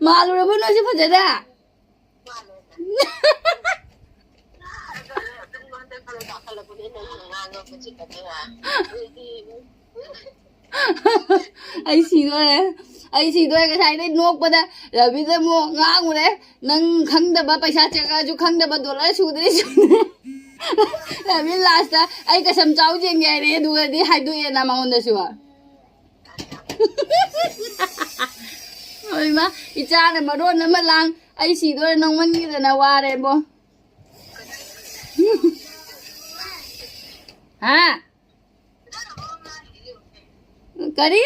ꯃꯥꯜꯂꯨꯔꯕ ꯅꯣꯏꯁꯨ ꯐꯖꯅ? ꯑꯩ ꯁꯤꯗꯣꯔꯦ꯫ ꯑꯩ ꯁꯤꯗꯣꯔꯦ꯫ ꯉꯁꯥꯏꯗꯩ ꯅꯣꯛꯄꯗ ꯔꯕꯤꯗ ꯑꯃꯨꯛ ꯉꯥꯡꯉꯨꯔꯦ꯫ "ꯅꯪ ꯈꯪꯗꯕ, ꯄꯩꯁꯥ ꯆꯪꯉꯛꯑꯁꯨ ꯈꯪꯗꯕ, ꯗꯣꯂꯔ ꯁꯨꯗ꯭ꯔꯤ ꯁꯨꯗ꯭ꯔꯤ"꯫ ꯔꯕꯤ ꯂꯥꯁꯇ "ꯑꯩ ꯀꯁꯝ ꯆꯥꯎ ꯌꯦꯡꯒꯦ" ꯍꯥꯏꯔꯛꯑꯦ꯫ ꯑꯗꯨꯒꯗꯤ ꯍꯥꯏꯗꯣꯛꯑꯦꯅ ꯃꯉꯣꯟꯗꯁꯨ꯫ ꯍꯣꯏ ꯏꯃꯥ, ꯏꯆꯥꯅ ꯃꯔꯣꯟ ꯑꯃ ꯂꯥꯡ꯫ ꯑꯩ ꯁꯤꯗꯣꯔꯦ, ꯅꯣꯡꯃꯟꯒꯤꯗꯅ ꯋꯥꯔꯦꯕꯣ꯫ ꯍꯥ? ꯀꯔꯤ?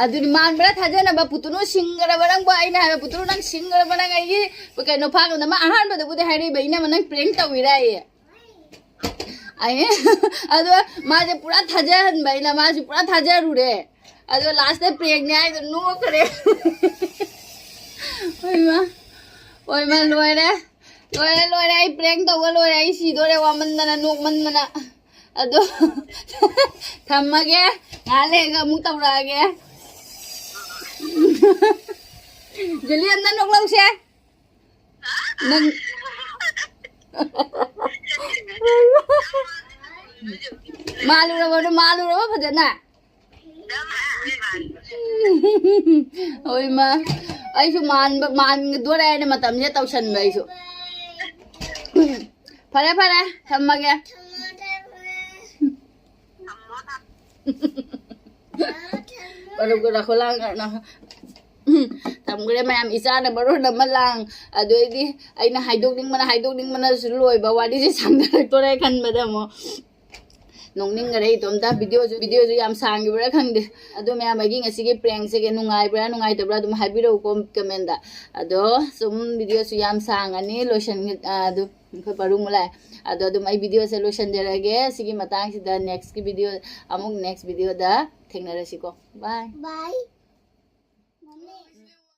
ꯑꯗꯨꯗꯤ ꯃꯥꯟꯕ꯭ꯔꯥ ꯊꯥꯖꯅꯕ? ꯄꯨꯇꯨꯅꯨ ꯁꯤꯡꯈ꯭ꯔꯕ ꯅꯪꯕꯨ? ꯑꯩꯅ ꯍꯥꯏꯕ, "ꯄꯨꯇꯨꯅꯨ, ꯅꯪ ꯁꯤꯡꯈ꯭ꯔꯕ? ꯅꯪ ꯑꯩꯒꯤ ꯀꯩꯅꯣ ꯐꯥꯒꯗꯕ?" ꯃꯥ ꯑꯍꯥꯟꯕꯗꯕꯨꯗꯤ ꯍꯥꯏꯔꯛꯏꯕ, "ꯏꯅꯝꯃ, ꯅꯪ ꯄ꯭ꯔꯦꯡ ꯇꯧꯋꯤꯔꯥꯌꯦ?" ꯑꯩ ꯑꯗꯣ ꯃꯥꯁꯦ ꯄꯨꯔꯥ ꯊꯥꯖꯍꯟꯕ ꯑꯩꯅ, ꯃꯥꯁꯦ ꯄꯨꯔꯥ ꯊꯥꯖꯔꯨꯔꯦ꯫ ꯑꯗꯣ ꯂꯥꯁꯇ ꯄ꯭ꯔꯦꯡꯅꯦ ꯍꯥꯏꯗꯣ ꯅꯣꯛꯈ꯭ꯔꯦ꯫ ꯍꯣꯏꯃ, ꯍꯣꯏꯃ, ꯂꯣꯏꯔꯦ, ꯂꯣꯏꯔꯦ, ꯂꯣꯏꯔꯦ꯫ ꯑꯩ ꯄ꯭ꯔꯦꯡ ꯇꯧꯕ ꯂꯣꯏꯔꯦ꯫ ꯑꯩ ꯁꯤꯗꯣꯔꯦ, ꯋꯥꯃꯟꯗꯅ, ꯅꯣꯛꯃꯟꯗꯅ꯫ ꯑꯗꯣ ꯊꯝꯃꯒꯦ, ꯉꯥꯏꯍꯥꯛ ꯂꯩꯔꯒ ꯑꯃꯨꯛ ꯇꯧꯔꯛꯑꯒꯦ꯫ ꯖꯨꯂꯤꯌꯟꯗ ꯅꯣꯛꯂꯧꯁꯦ꯫ ꯅꯪ ꯃꯥꯜꯂꯨꯔꯕꯅꯣ? ꯃꯥꯜꯂꯨꯔꯕ ꯐꯖꯅ? ꯍꯣꯏ, ꯃꯥ, ꯑꯩꯁꯨ ꯃꯥꯟꯕ, ꯃꯥꯟꯒꯗꯣꯔꯦ ꯍꯥꯏꯅ ꯃꯇꯝꯁꯦ ꯇꯧꯁꯟꯕ ꯑꯩꯁꯨ꯫ ꯐꯔꯦ, ꯐꯔꯦ, ꯊꯝꯃꯒꯦ꯫ ꯄꯔꯨꯛ ꯔꯥꯈꯣꯂꯥꯡ ꯊꯝꯈ꯭ꯔꯦ ꯃꯌꯥꯝ꯫ ꯏꯆꯥꯅ ꯃꯔꯣꯟ ꯑꯃ ꯂꯥꯡ, ꯑꯗꯩꯗꯤ ꯑꯩꯅ ꯍꯥꯏꯗꯣꯛꯅꯤꯡꯕꯅ, ꯍꯥꯏꯗꯣꯛꯅꯤꯡꯕꯅꯁꯨ ꯂꯣꯏꯕ, ꯋꯥꯔꯤꯁꯦ ꯁꯥꯡꯅꯔꯛꯇꯣꯔꯦ ꯈꯟꯕꯗ ꯑꯃꯨꯛ ꯅꯣꯛꯅꯤꯡꯈꯔꯦ ꯏꯇꯣꯝꯇ꯫ ꯚꯤꯗꯤꯑꯣꯁꯨ, ꯚꯤꯗꯤꯑꯣꯁꯨ ꯌꯥꯝ ꯁꯥꯡꯈꯤꯕ꯭ꯔꯥ ꯈꯪꯗꯦ꯫ ꯑꯗꯣ ꯃꯌꯥꯝ, ꯑꯩꯒꯤ ꯉꯁꯤꯒꯤ ꯄ꯭ꯔꯦꯡꯁꯤꯒꯤ ꯅꯨꯡꯉꯥꯏꯕ꯭ꯔꯥ ꯅꯨꯡꯉꯥꯏꯇꯕ꯭ꯔꯥ ꯑꯗꯨꯝ ꯍꯥꯏꯕꯤꯔꯛꯎꯀꯣ ꯀꯃꯦꯟꯗ꯫ ꯑꯗꯣ ꯁꯨꯝ ꯚꯤꯗꯤꯑꯣꯁꯨ ꯌꯥꯝ ꯁꯥꯡꯉꯅꯤ, ꯂꯣꯏꯁꯟ-, ꯑ, ꯑꯗꯨ ꯑꯩꯈꯣꯏ ꯄꯔꯨꯡ ꯂꯥꯛꯑꯦ꯫ ꯑꯗꯣ ꯑꯗꯨꯝ ꯑꯩ ꯚꯤꯗꯤꯑꯣꯁꯦ ꯂꯣꯏꯁꯟꯖꯔꯒꯦ ꯁꯤꯒꯤ ꯃꯇꯥꯡꯁꯤꯗ꯫ ꯅꯦꯛꯁꯀꯤ ꯚꯤꯗꯤꯑꯣ, ꯑꯃꯨꯛ ꯅꯦꯛꯁ ꯚꯤꯗꯤꯑꯣꯗ ꯊꯦꯡꯅꯔꯁꯤꯀꯣ꯫ ꯕꯥꯏ꯫ ꯕꯥꯏ꯫